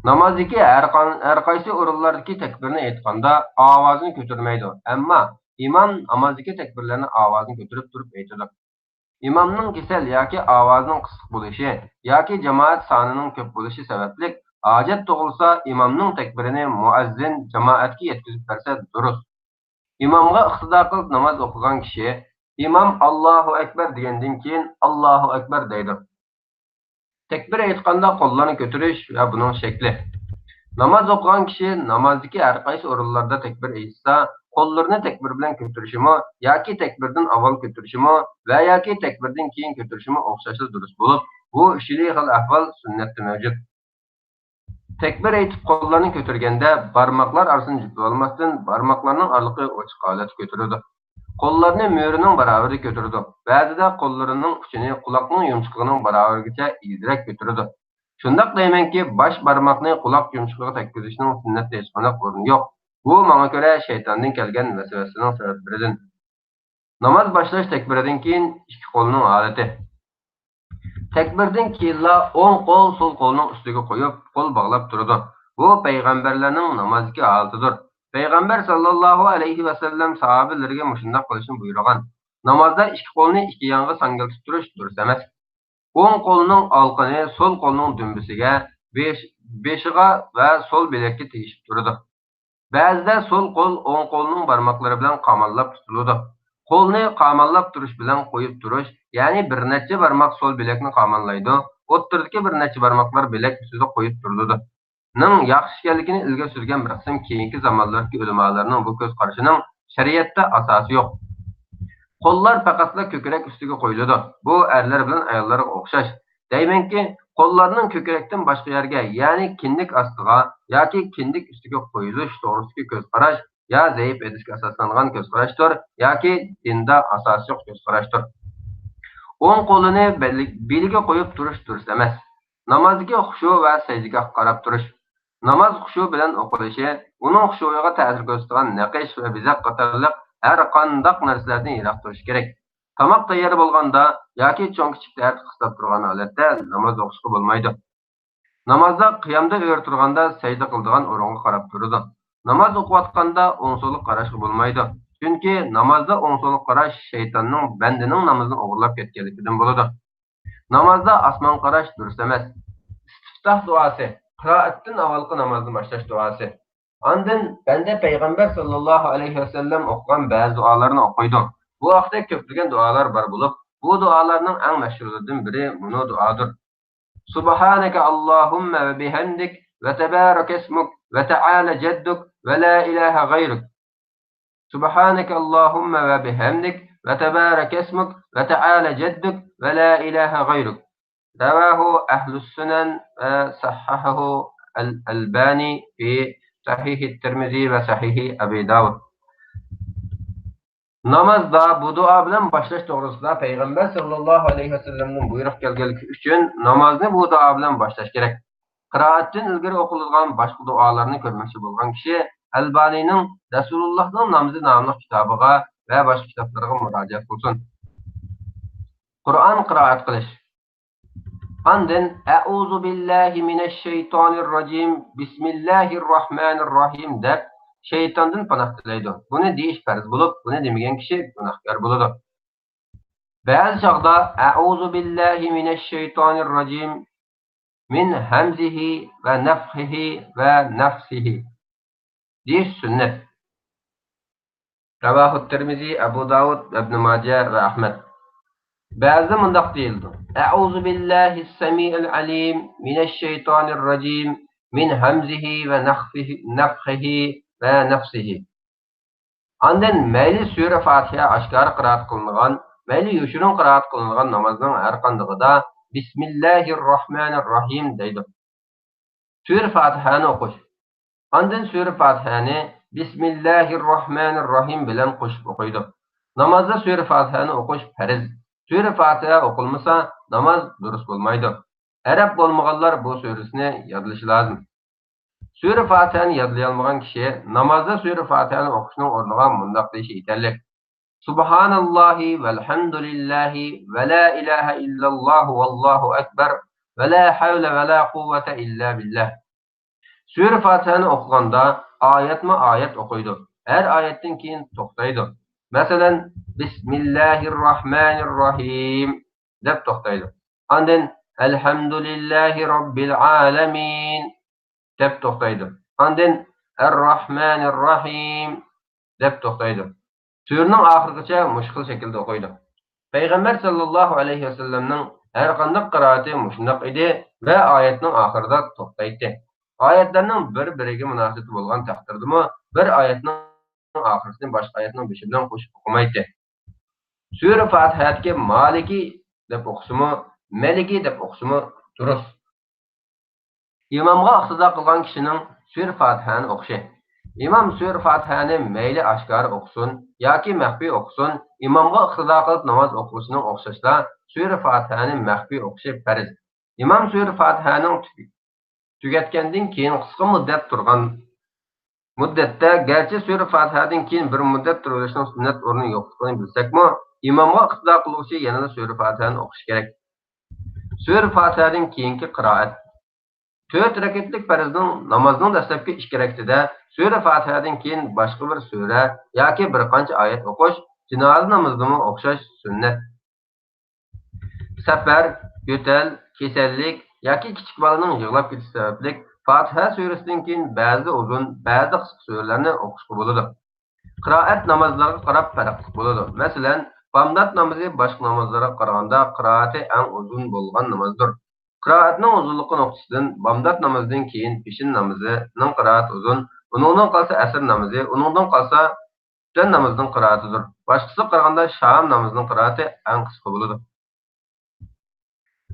نامازدىكى ھەر قان-، ھەر قايسى ئورۇنلاردىكى تەكبىرنى ئېيتقاندا ئاۋازىنى كۆتۈرمەيدۇ، ئەمما ئىمام نامازدىكى تەكبىرلەرنى ئاۋازىنى كۆتۈرۈپ تۇرۇپ ئېيتىدۇ. ئىمامنىڭ كېسەل ياكى ئاۋازىنىڭ قىسىق بولۇشى ياكى جامائەت سانىنىڭ كۆپ بولۇشى سەۋەبلىك، ھاجەت تۇغۇلسا ئىمامنىڭ تەكبىرىنى مۇئەززىن جامائەتكە يەتكۈزۈپ بەرسە دۇرۇس. ئىمامغا ئىقتىدا قىلىپ ناماز ئوقۇغان كىشى ئىمام «ئاللاھۇ ئەكبەر» دېگەندىن كېيىن «ئاللاھۇ ئەكبەر» دەيدۇ. تەكبىر ئېيتقاندا قوللارنى كۆتۈرۈش ۋە بۇنىڭ شەكلى. ناماز ئوقۇغان كىشى نامازدىكى ھەر قايسى ئورۇنلاردا تەكبىر ئېيتسا، قوللىرىنى تەكبىر بىلەن كۆتۈرۈشىمۇ ياكى تەكبىردىن ئاۋۋال كۆتۈرۈشىمۇ ۋە ياكى تەكبىردىن كېيىن كۆتۈرۈشىمۇ ئوخشاشلا دۇرۇس بولۇپ، بۇ ئۈچىلا خىل ئەھۋال سۈننەتتە مەۋجۇت. تەكبىر ئېيتىپ قوللارنى كۆتۈرگەندە بارماقلار ئارىسىنى جۈپلىۋالماستىن، بارماقلارنىڭ ئارىلىقى ئوچۇق ھالەتتە كۆتۈرىدۇ. قوللارنى مۈرىنىڭ باراۋىرىدا كۆتۈرىدۇ. بەزىدە قوللىرىنىڭ ئۇچىنى قۇلاقنىڭ يۇمشىقىنىڭ باراۋىرىگىچە ئېگىزرەك كۆتۈرىدۇ. شۇنداق دەيمەنكى، باش بارماقنى قۇلاق يۇمشىقىغا تەگكۈزۈشنىڭ سۈننەتتە ھېچقانداق ئورنى يوق. بۇ ماڭا كۆرە شەيتاندىن كەلگەن ۋەسۋەسىنىڭ سەۋەبلىرىدىن. ناماز باشلاش تەكبىرىدىن كېيىن ئىككى قولنىڭ ھالىتى. تەكبىردىن كېيىنلا ئوڭ قول سول قولنىڭ ئۈستىگە قويۇپ، قول باغلاپ تۇرىدۇ. بۇ پەيغەمبەرلەرنىڭ نامازدىكى ھالىتىدۇر. پەيغەمبەر ساللاللاھۇ ئەلەيھى ۋەسەللەم ساھابىلىرىگە مۇشۇنداق قىلىشنى بۇيرۇغان. نامازدا ئىككى قولنى ئىككى يانغا ساڭگىلتىپ تۇرۇش دۇرۇس ئەمەس. ئوڭ قولنىڭ ئالىقىنى سول قولنىڭ دۈمبىسىگە، بېش-، بېشىغا ۋە سول بىلەككە تېگىشىپ تۇرىدۇ. بەزىدە سول قول ئوڭ قولنىڭ بارماقلىرى بىلەن قاماللاپ تۇتۇلىدۇ. قولنى قاماللاپ تۇرۇش بىلەن قويۇپ تۇرۇش، يەنى بىر نەچچە بارماق سول بىلەكنى قاماللايدۇ، ئوتتۇرىدىكى بىر نەچچە بارماقلار بىلەك ئۈستىدە قويۇپ تۇرۇلىدۇ. نىڭ ياخشى ئىكەنلىكىنى ئىلگىرى سۈرگەن بىر قىسىم كېيىنكى زامانلىرىدىكى ئۆلىمالارنىڭ بۇ كۆز قارىشىنىڭ شەرىئەتتە ئاساسى يوق. قوللار پەقەتلا كۆكرەك ئۈستىگە قويۇلىدۇ. بۇ ئەرلەر بىلەن ئاياللارغا ئوخشاش. دەيمەنكى، قوللارنىڭ كۆكرەكتىن باشقا يەرگە، يەنى كىندىك ئاستىغا ياكى كىندىك ئۈستىگە قويۇلۇش توغرىسىدىكى كۆز قاراش يا زەئىپ ھەدىسكە ئاساسلانغان كۆز قاراشتۇر، ياكى دىندا ئاساسى يوق كۆز قاراشتۇر. ئوڭ قولىنى بەل-، بېلىگە قويۇپ تۇرۇش دۇرۇس ئەمەس. نامازدىكى خۇشۇ ۋە سەجدىگاھقا قاراپ تۇرۇش. ناماز خۇشۇ بىلەن ئوقۇلۇشى، ئۇنىڭ خۇشۇيىغا تەسىر كۆرسىتىدىغان نەقىش ۋە بېزەك قاتارلىق ھەر قانداق نەرسىلەردىن يىراق تۇرۇش كېرەك. تاماق تەييار بولغاندا ياكى چوڭ-كىچىك تەرەت قىستاپ تۇرغان ھالەتتە ناماز ئوقۇشقا بولمايدۇ. نامازدا قىيامدا ئۆرە تۇرغاندا سەجدە قىلىدىغان ئورۇنغا قاراپ تۇرىدۇ. ناماز ئوقۇۋاتقاندا ئوڭ-سولغا قاراشقا بولمايدۇ. چۈنكى نامازدا ئوڭ-سولغا قاراش شەيتاننىڭ بەندىنىڭ نامىزىنى ئوغرىلاپ كەتكەنلىكىدىن بولىدۇ. نامازدا ئاسمانغا قاراش دۇرۇس ئەمەس. ئىستىفتاھ دۇئاسى، قىرائەتتىن ئاۋۋالقى نامازنى باشلاش دۇئاسى. ئاندىن بەندە پەيغەمبەر ساللاللاھۇ ئەلەيھى ۋەسەللەم ئوقۇغان بەزى دۇئالارنى ئوقۇيدۇ. بۇ ھەقتە كۆپلىگەن دۇئالار بار بولۇپ، بۇ دۇئالارنىڭ ئەڭ مەشھۇرلىرىدىن بىرى مۇنۇ دۇئادۇر. سبحانك اللهم وبحمدك وتبارك اسمك وتعالى جدك ولا إله غيرك. سبحانك اللهم وبحمدك وتبارك اسمك وتعالى جدك ولا إله غيرك. رواه أهل السنن وصححه الألباني في صحيح الترمذي وصحيح أبي داود. نامازدا بۇ دۇئا بىلەن باشلاش توغرىسىدا پەيغەمبەر ساللاللاھۇ ئەلەيھى ۋەسەللەمدىن بۇيرۇق كەلگەنلىكى ئۈچۈن، نامازنى بۇ دۇئا بىلەن باشلاش كېرەك. قىرائەتتىن ئىلگىرى ئوقۇلىدىغان باشقا دۇئالارنى كۆرمەكچى بولغان كىشى ئەلبانىنىڭ رەسۇلۇللاھنىڭ نامىزى ناملىق كىتابىغا ۋە باشقا كىتابلارغا مۇراجىئەت قىلسۇن. قۇرئان قىرائەت قىلىش. ئاندىن، «ئەئۇزۇ بىللاھى مىنەششەيتانىرراجىم، بىسمىللاھىرراھمانىرراھىم» دەپ، شەيتاندىن پاناھ تىلەيدۇ. بۇنى دېيىش پەرز بولۇپ، بۇنى دېمىگەن كىشى گۇناھكار بولىدۇ. بەزى چاغدا، «ئەئۇزۇ بىللاھى مىنەششەيتانىرراجىم، مىن ھەمزىھى ۋە نەفخىھى ۋە نەفسىھى» دېيىش سۈننەت. رەۋاھۇ تىرمىزى، ئەبۇ داۋۇد، ئىبن ماجە ۋە ئەھمەد. بەزىدە مۇنداق دېيىلىدۇ: «ئەئۇزۇ بىللاھىس سەمىئىل ئەلىم مىنەششەيتانىرراجىم، مىن ھەمزىھى ۋە نەفخىھى، نەفخىھى ۋە نەفسىھى.» ئاندىن مەيلى سۈرە فاتىھە ئاشكارا قىرائەت قىلىنغان، مەيلى يوشۇرۇن قىرائەت قىلىنغان نامازنىڭ ھەر قاندىقىدا بىسمىللاھىرراھمانىرراھىم دەيدۇ. سۈرە فاتىھەنى ئوقۇش. ئاندىن سۈرە فاتىھەنى بىسمىللاھىرراھمانىرراھىم بىلەن قوشۇپ ئوقۇيدۇ. نامازدا سۈرە فاتىھەنى ئوقۇش پەرز. سۈرە فاتىھە ئوقۇلمىسا، ناماز دۇرۇس بولمايدۇ. ئەرەب بولمىغانلار بۇ سۈرىسىنى يادلىشى لازىم. سۈرە فاتىھەنى يادلىيالمىغان كىشى نامازدا سۈرە فاتىھەنى ئوقۇشنىڭ ئورنىغا مۇنداق دېيىشى يېتەرلىك: سبحاناللاھى ۋەلھەمدۇلىللاھى ۋە لا ئىلاھە ئىللاللاھۇ ۋاللاھۇ ئەكبەر ۋە لا ھەۋلە ۋە لا قۇۋۋەتە ئىللا بىللاھ. سۈرە فاتىھەنى ئوقۇغاندا ئايەتمۇ ئايەت ئوقۇيدۇ. ھەر ئايەتتىن كېيىن توختايدۇ. مەسىلەن، بىسمىللاھىرراھمانىرراھىم دەپ توختايدۇ. ئاندىن ئەلھەمدۇلىللاھى رەببىل ئالەمىن دەپ توختايدۇ. ئاندىن ئەرراھمانىرراھىم دەپ توختايدۇ. سۈرىنىڭ ئاخىرىغىچە مۇشۇ خىل شەكىلدە ئوقۇيدۇ. پەيغەمبەر ساللاللاھۇ ئەلەيھى ۋەسەللەمنىڭ ھەرقانداق قىرائىتى مۇشۇنداق ئىدى ۋە ئايەتنىڭ ئاخىرىدا توختايتتى. ئايەتلەرنىڭ بىر-بىرىگە مۇناسىۋىتى بولغان تەقدىردىمۇ، بىر ئايەتنىڭ ئاخىرىسىنى باشقا ئايەتنىڭ بېشى بىلەن قوشۇپ ئوقۇمايتتى. سۈرە فاتىھەدىكى مالىكى دەپ ئوقۇسىمۇ، مەلىكى دەپ ئوقۇسىمۇ دۇرۇس. ئىمامغا ئىقتىدا قىلغان كىشىنىڭ سۈرە فاتىھەنى ئوقۇشى. ئىمام سۈرە فاتىھەنى مەيلى ئاشكارا ئوقۇسۇن ياكى مەخپىي ئوقۇسۇن، ئىمامغا ئىقتىدا قىلىپ ناماز ئوقۇغۇچىنىڭ ئوخشاشلا سۈرە فاتىھەنى مەخپىي ئوقۇشى پەرز. ئىمام سۈرە فاتىھەنىڭ تۈگ-، تۈگەتكەندىن كېيىن قىسقا مۇددەت تۇرغان مۇددەتتە، گەرچە سۈرە فاتىھەدىن كېيىن بىر مۇددەت تۇرۇۋېلىشنىڭ سۈننەت ئورنى يوقلۇقىنى بىلسەكمۇ، ئىمامغا ئىقتىدا قىلغۇچى يەنىلا سۈرە فاتىھەنى ئوقۇشى كېرەك. سۈرە فاتىھەدىن كېيىنكى قىرائەت. تۆت رەكەتلىك پەرزنىڭ نامازنىڭ دەسلەپكى ئىككى رەكىتىدە سۈرە فاتىھەدىن كېيىن باشقا بىر سۈرە ياكى بىر قانچە ئايەت ئوقۇش جىنازا نامىزىدىمۇ ئوخشاش سۈننەت. سەپەر، يۆتەل، كېسەللىك ياكى كىچىك بالىنىڭ يىغلاپ كېتىشى سەۋەبلىك فاتىھە سۈرىسىدىن كېيىن بەزىدە ئۇزۇن، بەزىدە قىسقا سۈرىلەرنى ئوقۇشقا بولىدۇ. قىرائەت نامازلارغا قاراپ پەرقلىق بولىدۇ. مەسىلەن، بامدات نامىزى باشقا نامازلارغا قارىغاندا قىرائىتى ئەڭ ئۇزۇن بولغان نامازدۇر. قىرائەتنىڭ ئۇزۇنلۇقى نۇقتىسىدىن بامدات نامىزىدىن كېيىن پېشىن نامىزىنىڭ قىرائىتى ئۇزۇن، ئۇنىڭدىن قالسا ئەسىر نامىزى، ئۇنىڭدىن قالسا خوتەن نامىزىنىڭ قىرائىتىدۇر. باشقىسىغا قارىغاندا شام نامىزىنىڭ قىرائىتى ئەڭ قىسقا بولىدۇ.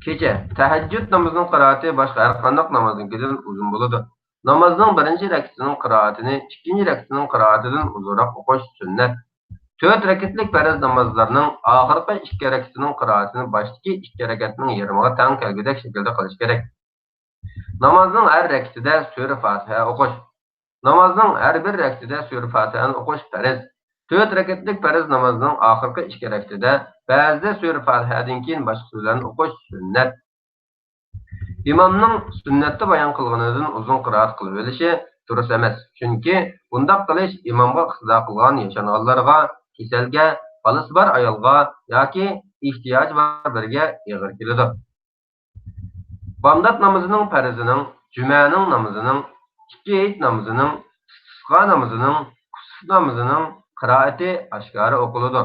كېچە، تەھەججۇد نامىزىنىڭ قىرائىتى باشقا ھەر قانداق نامازنىڭكىدىن ئۇزۇن بولىدۇ. نامازنىڭ بىرىنچى رەكىتىنىڭ قىرائىتىنى ئىككىنچى رەكىتىنىڭ قىرائىتىدىن ئۇزۇنراق ئوقۇش سۈننەت. تۆت رەكەتلىك پەرز نامازلارنىڭ ئاخىرقى ئىككى رەكىتىنىڭ قىرائىتىنى باشتىكى ئىككى رەكەتنىڭ يېرىمىغا تەڭ كەلگۈدەك شەكىلدە قىلىش كېرەك. نامازنىڭ ھەر رەكىتىدە سۈرە فاتىھە ئوقۇش. نامازنىڭ ھەر بىر رەكىتىدە سۈرە فاتىھەنى ئوقۇش پەرز. تۆت رەكەتلىك پەرز نامازنىڭ ئاخىرقى ئىككى رەكىتىدە بەزىدە سۈرە فاتىھەدىن كېيىن باشقا سۈرىلەرنى ئوقۇش سۈننەت. ئىمامنىڭ سۈننەتتە بايان قىلغىنىدىن ئۇزۇن قىرائەت قىلىۋېلىشى دۇرۇس ئەمەس، چۈنكى بۇنداق قىلىش ئىمامغا ئىقتىدا قىلغان ياشانغانلارغا، كېسەلگە، بالىسى بار ئايالغا ياكى ئېھتىياجى بار بىرىگە ئېغىر كېلىدۇ. بامدات نامىزىنىڭ پەرزىنىڭ، جۈمەنىڭ نامىزىنىڭ، ئىككى ھېيت نامىزىنىڭ، ئىستىسقا نامىزىنىڭ، كۇسۇف نامىزىنىڭ قىرائىتى ئاشكارا ئوقۇلىدۇ.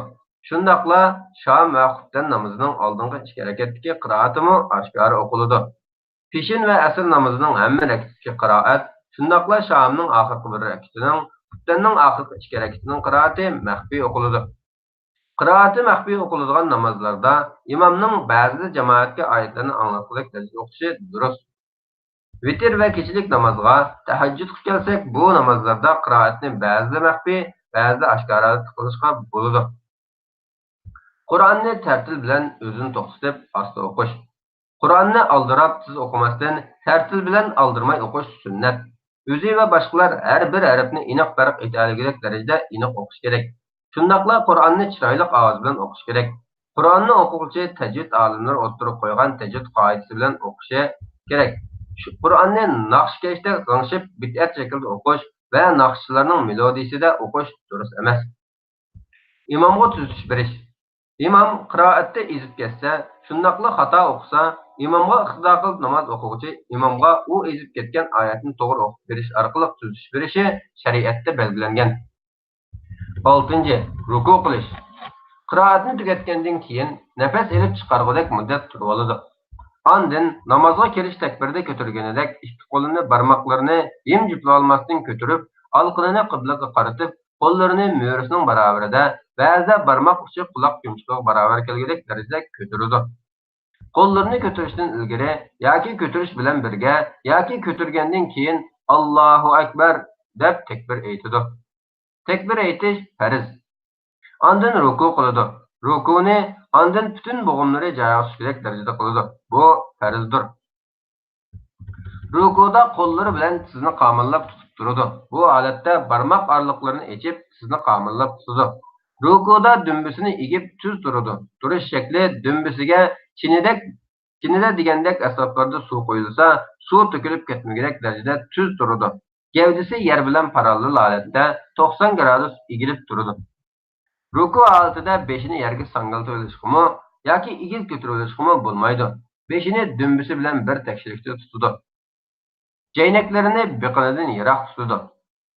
شۇنداقلا شام ۋە خوتەن نامىزىنىڭ ئالدىنقى ئىككى رەكەتتىكى قىرائىتىمۇ ئاشكارا ئوقۇلىدۇ. پېشىن ۋە ئەسىر نامىزىنىڭ ھەممە رەكىتىدىكى قىرائەت، شۇنداقلا شامنىڭ ئاخىرقى بىر رەكىتىنىڭ، خوتەننىڭ ئاخىرقى ئىككى رەكىتىنىڭ قىرائىتى مەخپىي ئوقۇلىدۇ. قىرائىتى مەخپىي ئوقۇلىدىغان نامازلاردا ئىمامنىڭ بەزىدە جامائەتكە ئايەتلەرنى ئاڭلاتقۇدەك دەرىجىدە ئوقۇشى دۇرۇس. ۋىتىر ۋە كېچىلىك نامازغا، تەھەججۇدقا كەلسەك، بۇ نامازلاردا قىرائەتنى بەزىدە مەخپىي، بەزىدە ئاشكارا قىلىشقا بولىدۇ. قۇرئاننى تەرتىل بىلەن ئۆزىنى توختىتىپ ئاستا ئوقۇش. قۇرئاننى ئالدىراپ تېز ئوقۇماستىن، تەرتىل بىلەن ئالدىرىماي ئوقۇش سۈننەت. ئۆزى ۋە باشقىلار ھەر بىر ھەرپنى ئېنىق پەرق ئېتەلىگۈدەك دەرىجىدە ئېنىق ئوقۇش كېرەك. شۇنداقلا قۇرئاننى چىرايلىق ئاۋاز بىلەن ئوقۇش كېرەك. قۇرئاننى ئوقۇغۇچى تەجۋىد ئالىملىرى ئوتتۇرىغا قويغان تەجۋىد قائىدىسى بىلەن ئوقۇشى كېرەك. شۇ قۇرئاننى ناخشىكەشتەك غىڭشىپ، بىدئەت شەكلىدە ئوقۇش ۋە ناخشىچىلارنىڭ مېلودىيىسىدە ئوقۇش دۇرۇس ئەمەس. ئىمامغا تۈزىتىش بېرىش. ئىمام قىرائەتتە ئېزىپ كەتسە، شۇنداقلا خاتا ئوقۇسا، ئىمامغا ئىقتىدا قىلىپ ناماز ئوقۇغۇچى ئىمامغا ئۇ ئېزىپ كەتكەن ئايەتنى توغرا ئوقۇپ بېرىش ئارقىلىق تۈزىتىش بېرىشى شەرىئەتتە بەلگىلەنگەن. ئالتىنچى، رۇكۇ قىلىش. قىرائەتنى تۈگەتكەندىن كېيىن نەپەس ئېلىپ چىقارغۇدەك مۇددەت تۇرۇۋالىدۇ. ئاندىن نامازغا كىرىش تەكبىرىدە كۆتۈرگىنىدەك ئىككى قولىنى، بارماقلىرىنى ھىم جۈپلىۋالماستىن كۆتۈرۈپ، ئالىقىنىنى قىبلىگە قارىتىپ، قوللىرىنى مۈرىسىنىڭ باراۋىرىدە، بەزىدە بارماق ئۇچى قۇلاق يۇمشىقىغا باراۋەر كەلگۈدەك دەرىجىدە كۆتۈرىدۇ. قوللىرىنى كۆتۈرۈشتىن ئىلگىرى ياكى كۆتۈرۈش بىلەن بىرگە ياكى كۆتۈرگەندىن كېيىن «ئاللاھۇ ئەكبەر» دەپ تەكبىر ئېيتىدۇ. تەكبىر ئېيتىش پەرز. ئاندىن رۇكۇ قىلىدۇ. رۇكۇنى ئاندىن پۈتۈن بوغۇملىرى جايىغا چۈشكۈدەك دەرىجىدە قىلىدۇ. بۇ پەرزدۇر. رۇكۇدا قوللىرى بىلەن تىزنى قاماللاپ تۇتۇپ تۇرىدۇ. بۇ ھالەتتە بارماق ئارىلىقلىرىنى ئېچىپ، تىزنى قاماللاپ تۇتىدۇ. رۇكۇدا دۈمبىسىنى ئېگىپ تۈز تۇرىدۇ. تۇرۇش شەكلى دۈمبىسىگە چىنىدەك، چىنىدە دېگەندەك ئەتراپلىرىدا سۇ قۇيۇلسا، سۇ تۆكۈلۈپ كەتمىگۈدەك دەرىجىدە تۈز تۇرىدۇ. گەۋدىسى يەر بىلەن پاراللېل ھالەتتە توقسان گرادۇس ئېگىلىپ تۇرىدۇ. رۇكۇ ھالىتىدە بېشىنى يەرگە ساڭگىلىتىۋېلىشقىمۇ ياكى ئېگىز كۆتۈرۈۋېلىشقىمۇ بولمايدۇ. بېشىنى دۈمبىسى بىلەن بىر تەكشىلىكتە تۇتىدۇ. جەينەكلىرىنى بېقىنىدىن يىراق تۇتىدۇ.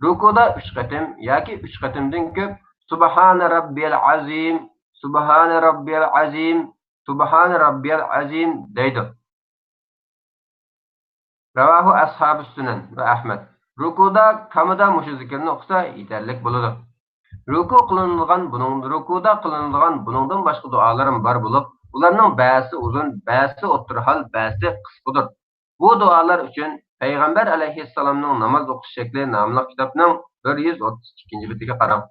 رۇكۇدا ئۈچ قېتىم ياكى ئۈچ قېتىمدىن كۆپ «سۇبھانە رەببىيەل ئەزىم، سۇبھانە رەببىيەل ئەزىم، سۇبھان رەببىيەل ئەزىم دەيدۇ. رەۋاھۇ ئەسھابۇس سۇنەن ۋە ئەھمەد. رۇكۇدا، كامىدا مۇشۇ زىكىرنى ئوقۇسا يېتەرلىك بولىدۇ. رۇكۇ قىلىنىدىغان بۇنىڭ، رۇكۇدا قىلىنىدىغان بۇنىڭدىن باشقا دۇئالىرىمۇ بار بولۇپ، ئۇلارنىڭ بەزىسى ئۇزۇن، بەزىسى ئوتتۇرا ھال، بەزىسى قىسقىدۇر. بۇ دۇئالار ئۈچۈن پەيغەمبەر ئەلەيھىسسالامنىڭ ناماز ئوقۇش شەكلى ناملىق كىتابنىڭ بىر يۈز ئوتتۇز ئىككىنچى بېتىگە قاراڭ.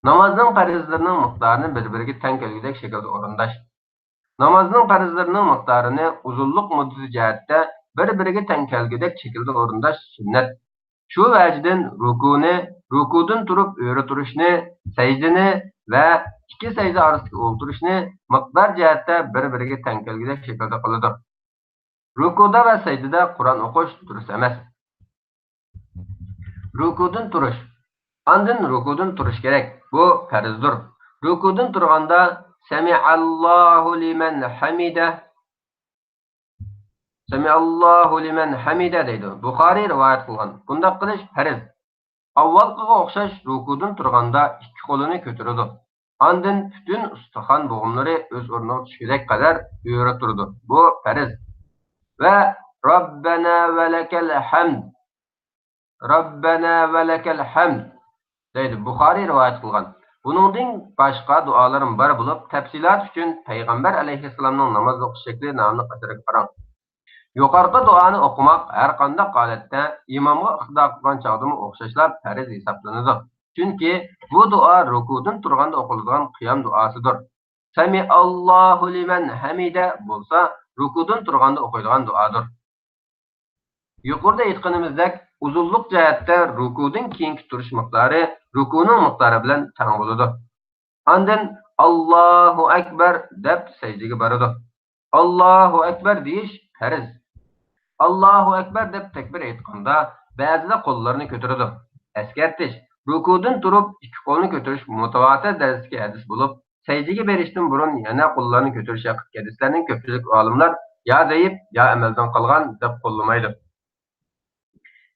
نامازنىڭ پەرزلىرىنىڭ مىقدارىنى بىر-بىرىگە تەڭ كەلگۈدەك شەكىلدە ئورۇنداش. نامازنىڭ پەرزلىرىنىڭ مىقدارىنى ئۇزۇنلۇق مۇددىتى جەھەتتە بىر-بىرىگە تەڭ كەلگۈدەك شەكىلدە ئورۇنداش سۈننەت. شۇ ۋەجىدىن رۇكۇنى، رۇكۇدىن تۇرۇپ ئۆرە تۇرۇشنى، سەجدىنى ۋە ئىككى سەجدە ئارىسىدىكى ئولتۇرۇشنى مىقدار جەھەتتە بىر-بىرىگە تەڭ كەلگۈدەك شەكىلدە قىلىدۇ. رۇكۇدا ۋە سەجدىدە قۇرئان ئوقۇش دۇرۇس ئەمەس. رۇكۇدىن تۇرۇش. ئاندىن رۇكۇدىن تۇرۇش كېرەك. بۇ پەرزدۇر. رۇكۇدىن تۇرغاندا سەمىئەللاھۇ لىمەن ھەمىدە، سەمىئەللاھۇ لىمەن ھەمىدە دەيدۇ. بۇخارىي رىۋايەت قىلغان. بۇنداق قىلىش پەرز. ئاۋۋالقىغا ئوخشاش رۇكۇدىن تۇرغاندا ئىككى قولىنى كۆتۈرىدۇ. ئاندىن پۈتۈن ئۇستىخان بوغۇملىرى ئۆز ئورنىغا چۈشكۈدەك قەدەر ئۆرە تۇرىدۇ. بۇ پەرز. ۋە رەببەنا ۋە لەكەل ھەمد، رەببەنا ۋە لەكەل ھەمد دەيدۇ. بۇخارىي رىۋايەت قىلغان. بۇنىڭدىن باشقا دۇئالىرىمۇ بار بولۇپ، تەپسىلات ئۈچۈن پەيغەمبەر ئەلەيھىسسالامنىڭ ناماز ئوقۇش شەكلى ناملىق ئەسەرگە قاراڭ. يۇقىرىقى دۇئانى ئوقۇماق ھەر قانداق ھالەتتە ئىمامغا ئىقتىدا قىلغان چاغدىمۇ ئوخشاشلا پەرز ھېسابلىنىدۇ. چۈنكى بۇ دۇئا رۇكۇدىن تۇرغاندا ئوقۇلىدىغان قىيام دۇئاسىدۇر. سەمىئەللاھۇ لىمەن ھەمىدە بولسا رۇكۇدىن تۇرغاندا ئوقۇيدىغان دۇئادۇر. يۇقىرىدا ئېيتقىنىمىزدەك، ئۇزۇنلۇق جەھەتتە رۇكۇدىن كېيىنكى تۇرۇش مىقدارى رۇكۇنىڭ مىقدارى بىلەن تەڭ بولىدۇ. ئاندىن ئاللاھۇ ئەكبەر دەپ سەجدىگە بارىدۇ. ئاللاھۇ ئەكبەر دېيىش پەرز. ئاللاھۇ ئەكبەر دەپ تەكبىر ئېيتقاندا، بەزىلەر قوللىرىنى كۆتۈرىدۇ. ئەسكەرتىش: رۇكۇدىن تۇرۇپ ئىككى قولنى كۆتۈرۈش مۇتەۋاتىر دەرىجىدىكى ھەدىس بولۇپ، سەجدىگە بېرىشتىن بۇرۇن يەنە قوللارنى كۆتۈرۈش ھەققىدىكى ھەدىسلەرنى كۆپچىلىك ئالىملار يا زەئىپ، يا ئەمەلدىن قالغان دەپ قوللىمايدۇ.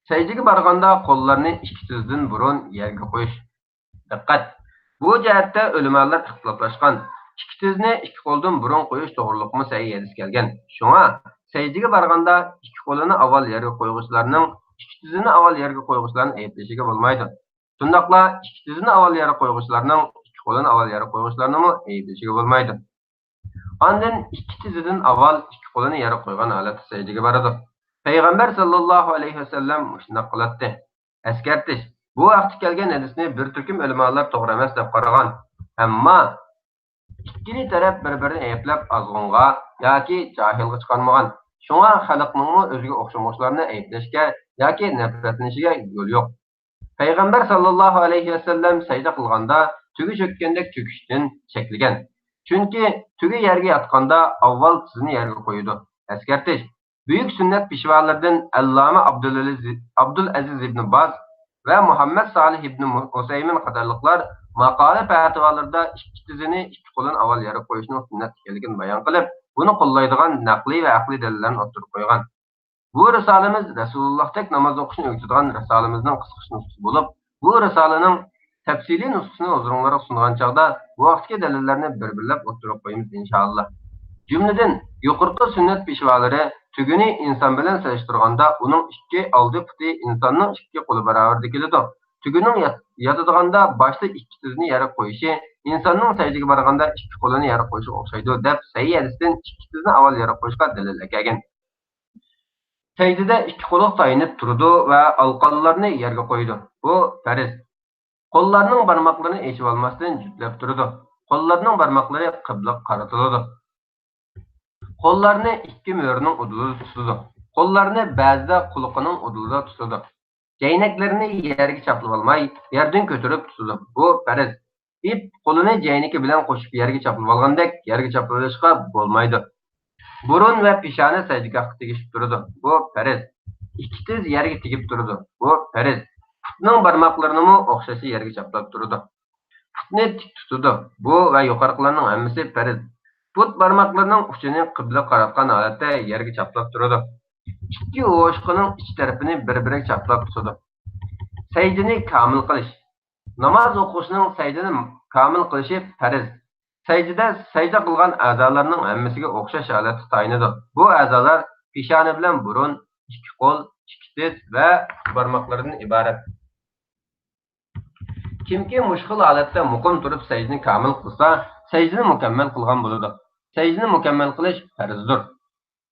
سەجدىگە بارغاندا قوللارنى ئىككى تىزدىن بۇرۇن يەرگە قويۇش. دىققەت! بۇ جەھەتتە ئۆلىمالار ئىختىلاپلاشقان. ئىككى تىزنى ئىككى قولدىن بۇرۇن قويۇش توغرۇلۇقمۇ سەھىھ ھەدىس كەلگەن. شۇڭا سەجدىگە بارغاندا ئىككى قولىنى ئاۋۋال يەرگە قويغۇچىلارنىڭ ئىككى تىزىنى ئاۋۋال يەرگە قويغۇچىلارنى ئەيىبلىشىگە بولمايدۇ. شۇنداقلا ئىككى تىزىنى ئاۋۋال يەرگە قويغۇچىلارنىڭ ئىككى قولىنى ئاۋۋال يەرگە قويغۇچىلارنىمۇ ئەيىبلىشىگە بولمايدۇ. ئاندىن ئىككى تىزىدىن ئاۋۋال ئىككى قولىنى يەرگە قويغان ھالەتتە سەجدىگە بارىدۇ. پەيغەمبەر ساللاللاھۇ ئەلەيھى ۋەسەللەم مۇشۇنداق قىلاتتى. ئەسكەرتىش: بۇ ھەقتە كەلگەن ھەدىسنى بىر تۈركۈم ئۆلىمالار توغرا ئەمەس دەپ قارىغان. ئەمما ئىككىلا تەرەپ بىر-بىرىنى ئەيىبلەپ ئازغۇنغا ياكى جاھىلغا چىقارمىغان. شۇڭا خەلقنىڭمۇ ئۆزىگە ئوخشىمىغۇچىلارنى ئەيىبلەشكە ياكى نەپرەتلىنىشىگە يول يوق. پەيغەمبەر ساللاللاھۇ ئەلەيھى ۋەسەللەم سەجدە قىلغاندا تۆگە چۆككەندەك چۆكۈشتىن چەكلىگەن. چۈنكى تۆگە يەرگە ياتقاندا ئاۋۋال تىزىنى يەرگە قويىدۇ. ئەسكەرتىش: بۈيۈك سۈننەت پېشۋالىرىدىن ئەللامە ئابدۇلئەزىز، ئابدۇلئەزىز ئىبنى باز ۋە مۇھەممەد سالىھ ئىبنى مۇ-، ئۇسەيمىن قاتارلىقلار ماقالە پەتىۋالىرىدا ئىككى تىزىنى ئىككى قولىنى ئاۋۋال يەرگە قويۇشنىڭ سۈننەت ئىكەنلىكىنى بايان قىلىپ، بۇنى قوللايدىغان نەقلىي ۋە ئەقلىي دەلىللەرنى ئوتتۇرىغا قويغان. بۇ رىسالىمىز رەسۇلۇللاھتەك ناماز ئوقۇشنى ئۆگىتىدىغان رىسالىمىزنىڭ قىسقىچە نۇسخىسى بولۇپ، بۇ رىسالىنىڭ تەپسىلىي نۇسخىسىنى ھۇزۇرۇڭلارغا سۇنغان چاغدا بۇ ھەقتىكى دەلىللەرنى بىر-بىرلەپ ئوتتۇرىغا قويىمىز، ئىنشائاللا. جۈملىدىن، يۇقىرىقى سۈننەت پېشۋالىرى تۆگىنى ئىنسان بىلەن سېلىشتۇرغاندا ئۇنىڭ ئىككى ئالدى پۇتى ئىنساننىڭ ئىككى قولى باراۋەردە كېلىدۇ. تۆگىنىڭ يات-، ياتىدىغاندا باشتا ئىككى تىزىنى يەرگە قويۇشى ئىنساننىڭ سەجدىگە بارغاندا ئىككى قولىنى يەرگە قويۇشىغا ئوخشايدۇ، دەپ سەھىھ ھەدىستىن ئىككى تىزنى ئاۋۋال يەرگە قويۇشقا دەلىل ئەكەلگەن. سەجدىدە ئىككى قولىغا تايىنىپ تۇرىدۇ ۋە ئالقانلارنى يەرگە قويىدۇ. بۇ پەرز. قوللارنىڭ بارماقلىرىنى ئېچىۋالماستىن جۈپلەپ تۇرىدۇ. قوللارنىڭ بارماقلىرى قىبلىغا قارىتىلىدۇ. قوللارنى ئىككى مۈرىنىڭ ئۇدۇلىدا تۇتىدۇ. قوللارنى بەزىدە قۇلىقىنىڭ ئۇدۇلىدا تۇتىدۇ. جەينەكلىرىنى يەرگە چاپلىۋالماي، يەردىن كۆتۈرۈپ تۇتىدۇ. بۇ پەرز. ئىپ قولىنى جەينىكى بىلەن قوشۇپ يەرگە چاپلىۋالغاندەك يەرگە چاپلىۋېلىشقا بولمايدۇ. بۇرۇن ۋە پېشانە سەجدىگاھقا تېگىشىپ تۇرىدۇ. بۇ پەرز. ئىككى تىز يەرگە تېگىپ تۇرىدۇ. بۇ پەرز. پۇتنىڭ بارماقلىرىنىمۇ ئوخشاشلا يەرگە چاپلاپ تۇرىدۇ. پۇتنى تىك تۇتىدۇ. بۇ ۋە يۇقىرىقىلارنىڭ ھەممىسى پەرز. پۇت بارماقلىرىنىڭ ئۇچىنى قىبلىگە قاراتقان ھالەتتە يەرگە چاپلاپ تۇرىدۇ. ئىككى قوشۇقىنىڭ ئىچ تەرىپىنى بىر-بىرىگە چاپلاپ تۇتىدۇ. سەجدىنى كامىل قىلىش. ناماز ئوقۇغۇچىنىڭ سەجدىنى كامىل قىلىشى پەرز. سەجدىدە سەجدە قىلغان ئەزالارنىڭ ھەممىسىگە ئوخشاش ھالەتتە تايىنىدۇ. بۇ ئەزالار پېشانە بىلەن بۇرۇن، ئىككى قول، ئىككى تىز ۋە ئىككى بارماقلىرىدىن ئىبارەت. كىمكى مۇشۇ خىل ھالەتتە مۇقىم تۇرۇپ سەجدىنى كامىل قىلسا، سەجدىنى مۇكەممەل قىلغان بولىدۇ. سەجدىنى مۇكەممەل قىلىش پەرزدۇر.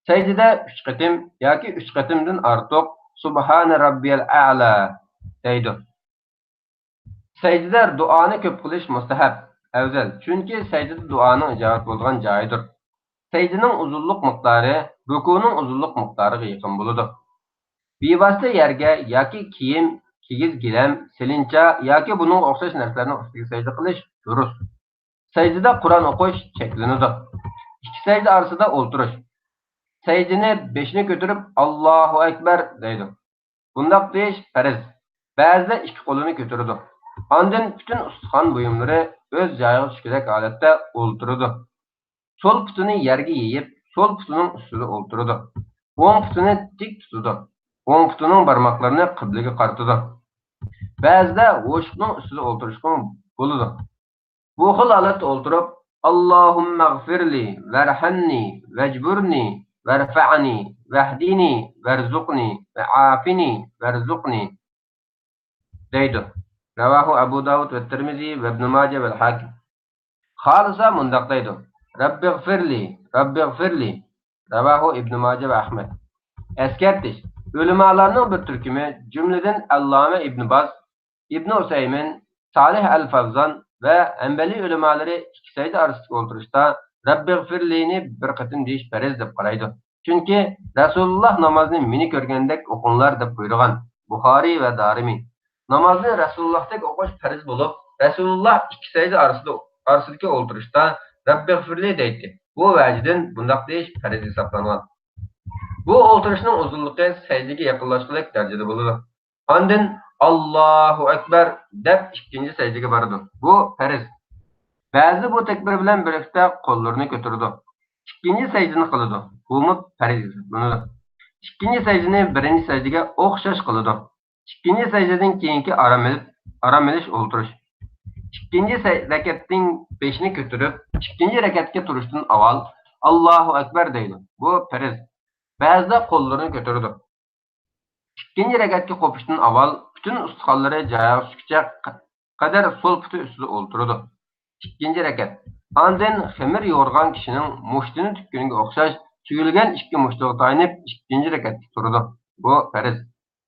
سەجدىدە ئۈچ قېتىم ياكى ئۈچ قېتىمدىن ئارتۇق سۇبھانە رەببىيەل ئەئلا دەيدۇ. سەجدىدە دۇئانى كۆپ قىلىش مۇستەھەب، ئەۋزەل، چۈنكى سەجدە دۇئانىڭ ئىجابەت بولىدىغان جايىدۇر. سەجدىنىڭ ئۇزۇنلۇق مىقدارى رۇكۇنىڭ ئۇزۇنلۇق مىقدارىغا يېقىن بولىدۇ. بىۋاسىتە يەرگە ياكى كىيىم، كىگىز گىلەم، سېلىنچا ياكى بۇنىڭغا ئوخشاش نەرسىلەرنىڭ ئۈستىگە سەجدە قىلىش دۇرۇس. سەجدىدە قۇرئان ئوقۇش چەكلىنىدۇ. ئىككى سەجدە ئارىسىدا ئولتۇرۇش. سەجدىنى بېشىنى كۆتۈرۈپ، ئاللاھۇ ئەكبەر دەيدۇ. بۇنداق دېيىش پەرز. بەزىدە ئىككى قولىنى كۆتۈرىدۇ. ئاندىن پۈتۈن ئۇستىخان بۇيۇملىرى ئۆز جايىغا چۈشكۈدەك ھالەتتە ئولتۇرىدۇ. سول پۇتىنى يەرگە يېيىپ، سول پۇتىنىڭ ئۈستىدە ئولتۇرىدۇ. ئوڭ پۇتىنى تىك تۇتىدۇ. ئوڭ پۇتىنىڭ بارماقلىرىنى قىبلىگە قارىتىدۇ. بەزىدە ھوشۇقنىڭ ئۈستىدە ئولتۇرۇشقىمۇ بولىدۇ. بۇ خىل ھالەتتە ئولتۇرۇپ، اللهم اغفر لي، وارحمني، واجبرني، وارفعني، واهدني، وارزقني، وعافني، وارزقني دەيدۇ. رواه أبو داود والترمذي وابن ماجه والحاكم. خالىسا مۇنداق دەيدۇ: رب اغفر لي، رب اغفر لي. رواه ابن ماجه وأحمد. ئەسكەرتىش: ئۆلىمالارنىڭ بىر تۈركۈمى، جۈملىدىن ئەللامە ئىبن باز، ئىبن ئۇسەيمىن، سالىھ ئەل فەۋزان ۋە ھەنبەلىي ئۆلىمالىرى ئىككى سەجدە ئارىسىدىكى ئولتۇرۇشتا رەببىغفىرلىنى بىر قېتىم دېيىش پەرز دەپ قارايدۇ. چۈنكى رەسۇلۇللاھ نامازنى مېنى كۆرگەندەك ئوقۇڭلار دەپ بۇيرۇغان. بۇخارىي ۋە دارىمى. نامازنى رەسۇلۇللاھتەك ئوقۇش پەرز بولۇپ، رەسۇلۇللاھ ئىككى سەجدە ئارىسىدا، ئارىسىدىكى ئولتۇرۇشتا رەببىغفىرلى دەيتتى. بۇ ۋەجىدىن بۇنداق دېيىش پەرز ھېسابلانغان. بۇ ئولتۇرۇشنىڭ ئۇزۇنلۇقى سەجدىگە يېقىنلاشقۇدەك دەرىجىدە بولىدۇ. ئاندىن ئاللاھۇ ئەكبەر دەپ ئىككىنچى سەجدىگە بارىدۇ. بۇ پەرز. بەزىدە بۇ تەكبىر بىلەن بىرلىكتە قوللىرىنى كۆتۈرىدۇ. ئىككىنچى سەجدىنى قىلىدۇ. بۇمۇ پەرز ھېسابلىنىدۇ. ئىككىنچى سەجدىنى بىرىنچى سەجدىگە ئوخشاش قىلىدۇ. ئىككىنچى سەجدىدىن كېيىنكى ئارام ئېلىپ، ئارام ئېلىش ئولتۇرۇش. ئىككىنچى سەي-، رەكەتنىڭ بېشىنى كۆتۈرۈپ، ئىككىنچى رەكەتكە تۇرۇشتىن ئاۋۋال ئاللاھۇ ئەكبەر دەيدۇ. بۇ پەرز. بەزىدە قوللىرىنى كۆتۈرىدۇ. ئىككىنچى رەكەتكە قوپۇشتىن ئاۋۋال پۈتۈن ئۇستىخانلىرى جايىغا چۈشكۈچە قەدەر سول پۇتى ئۈستىدە ئولتۇرىدۇ. ئىككىنچى رەكەت. ئاندىن خېمىر يورغان كىشىنىڭ مۇشتىنى تۈگكىنىگە ئوخشاش تۈگۈلگەن ئىككى مۇشتىغا تايىنىپ ئىككىنچى رەكەتكە تۇرىدۇ. بۇ پەرز.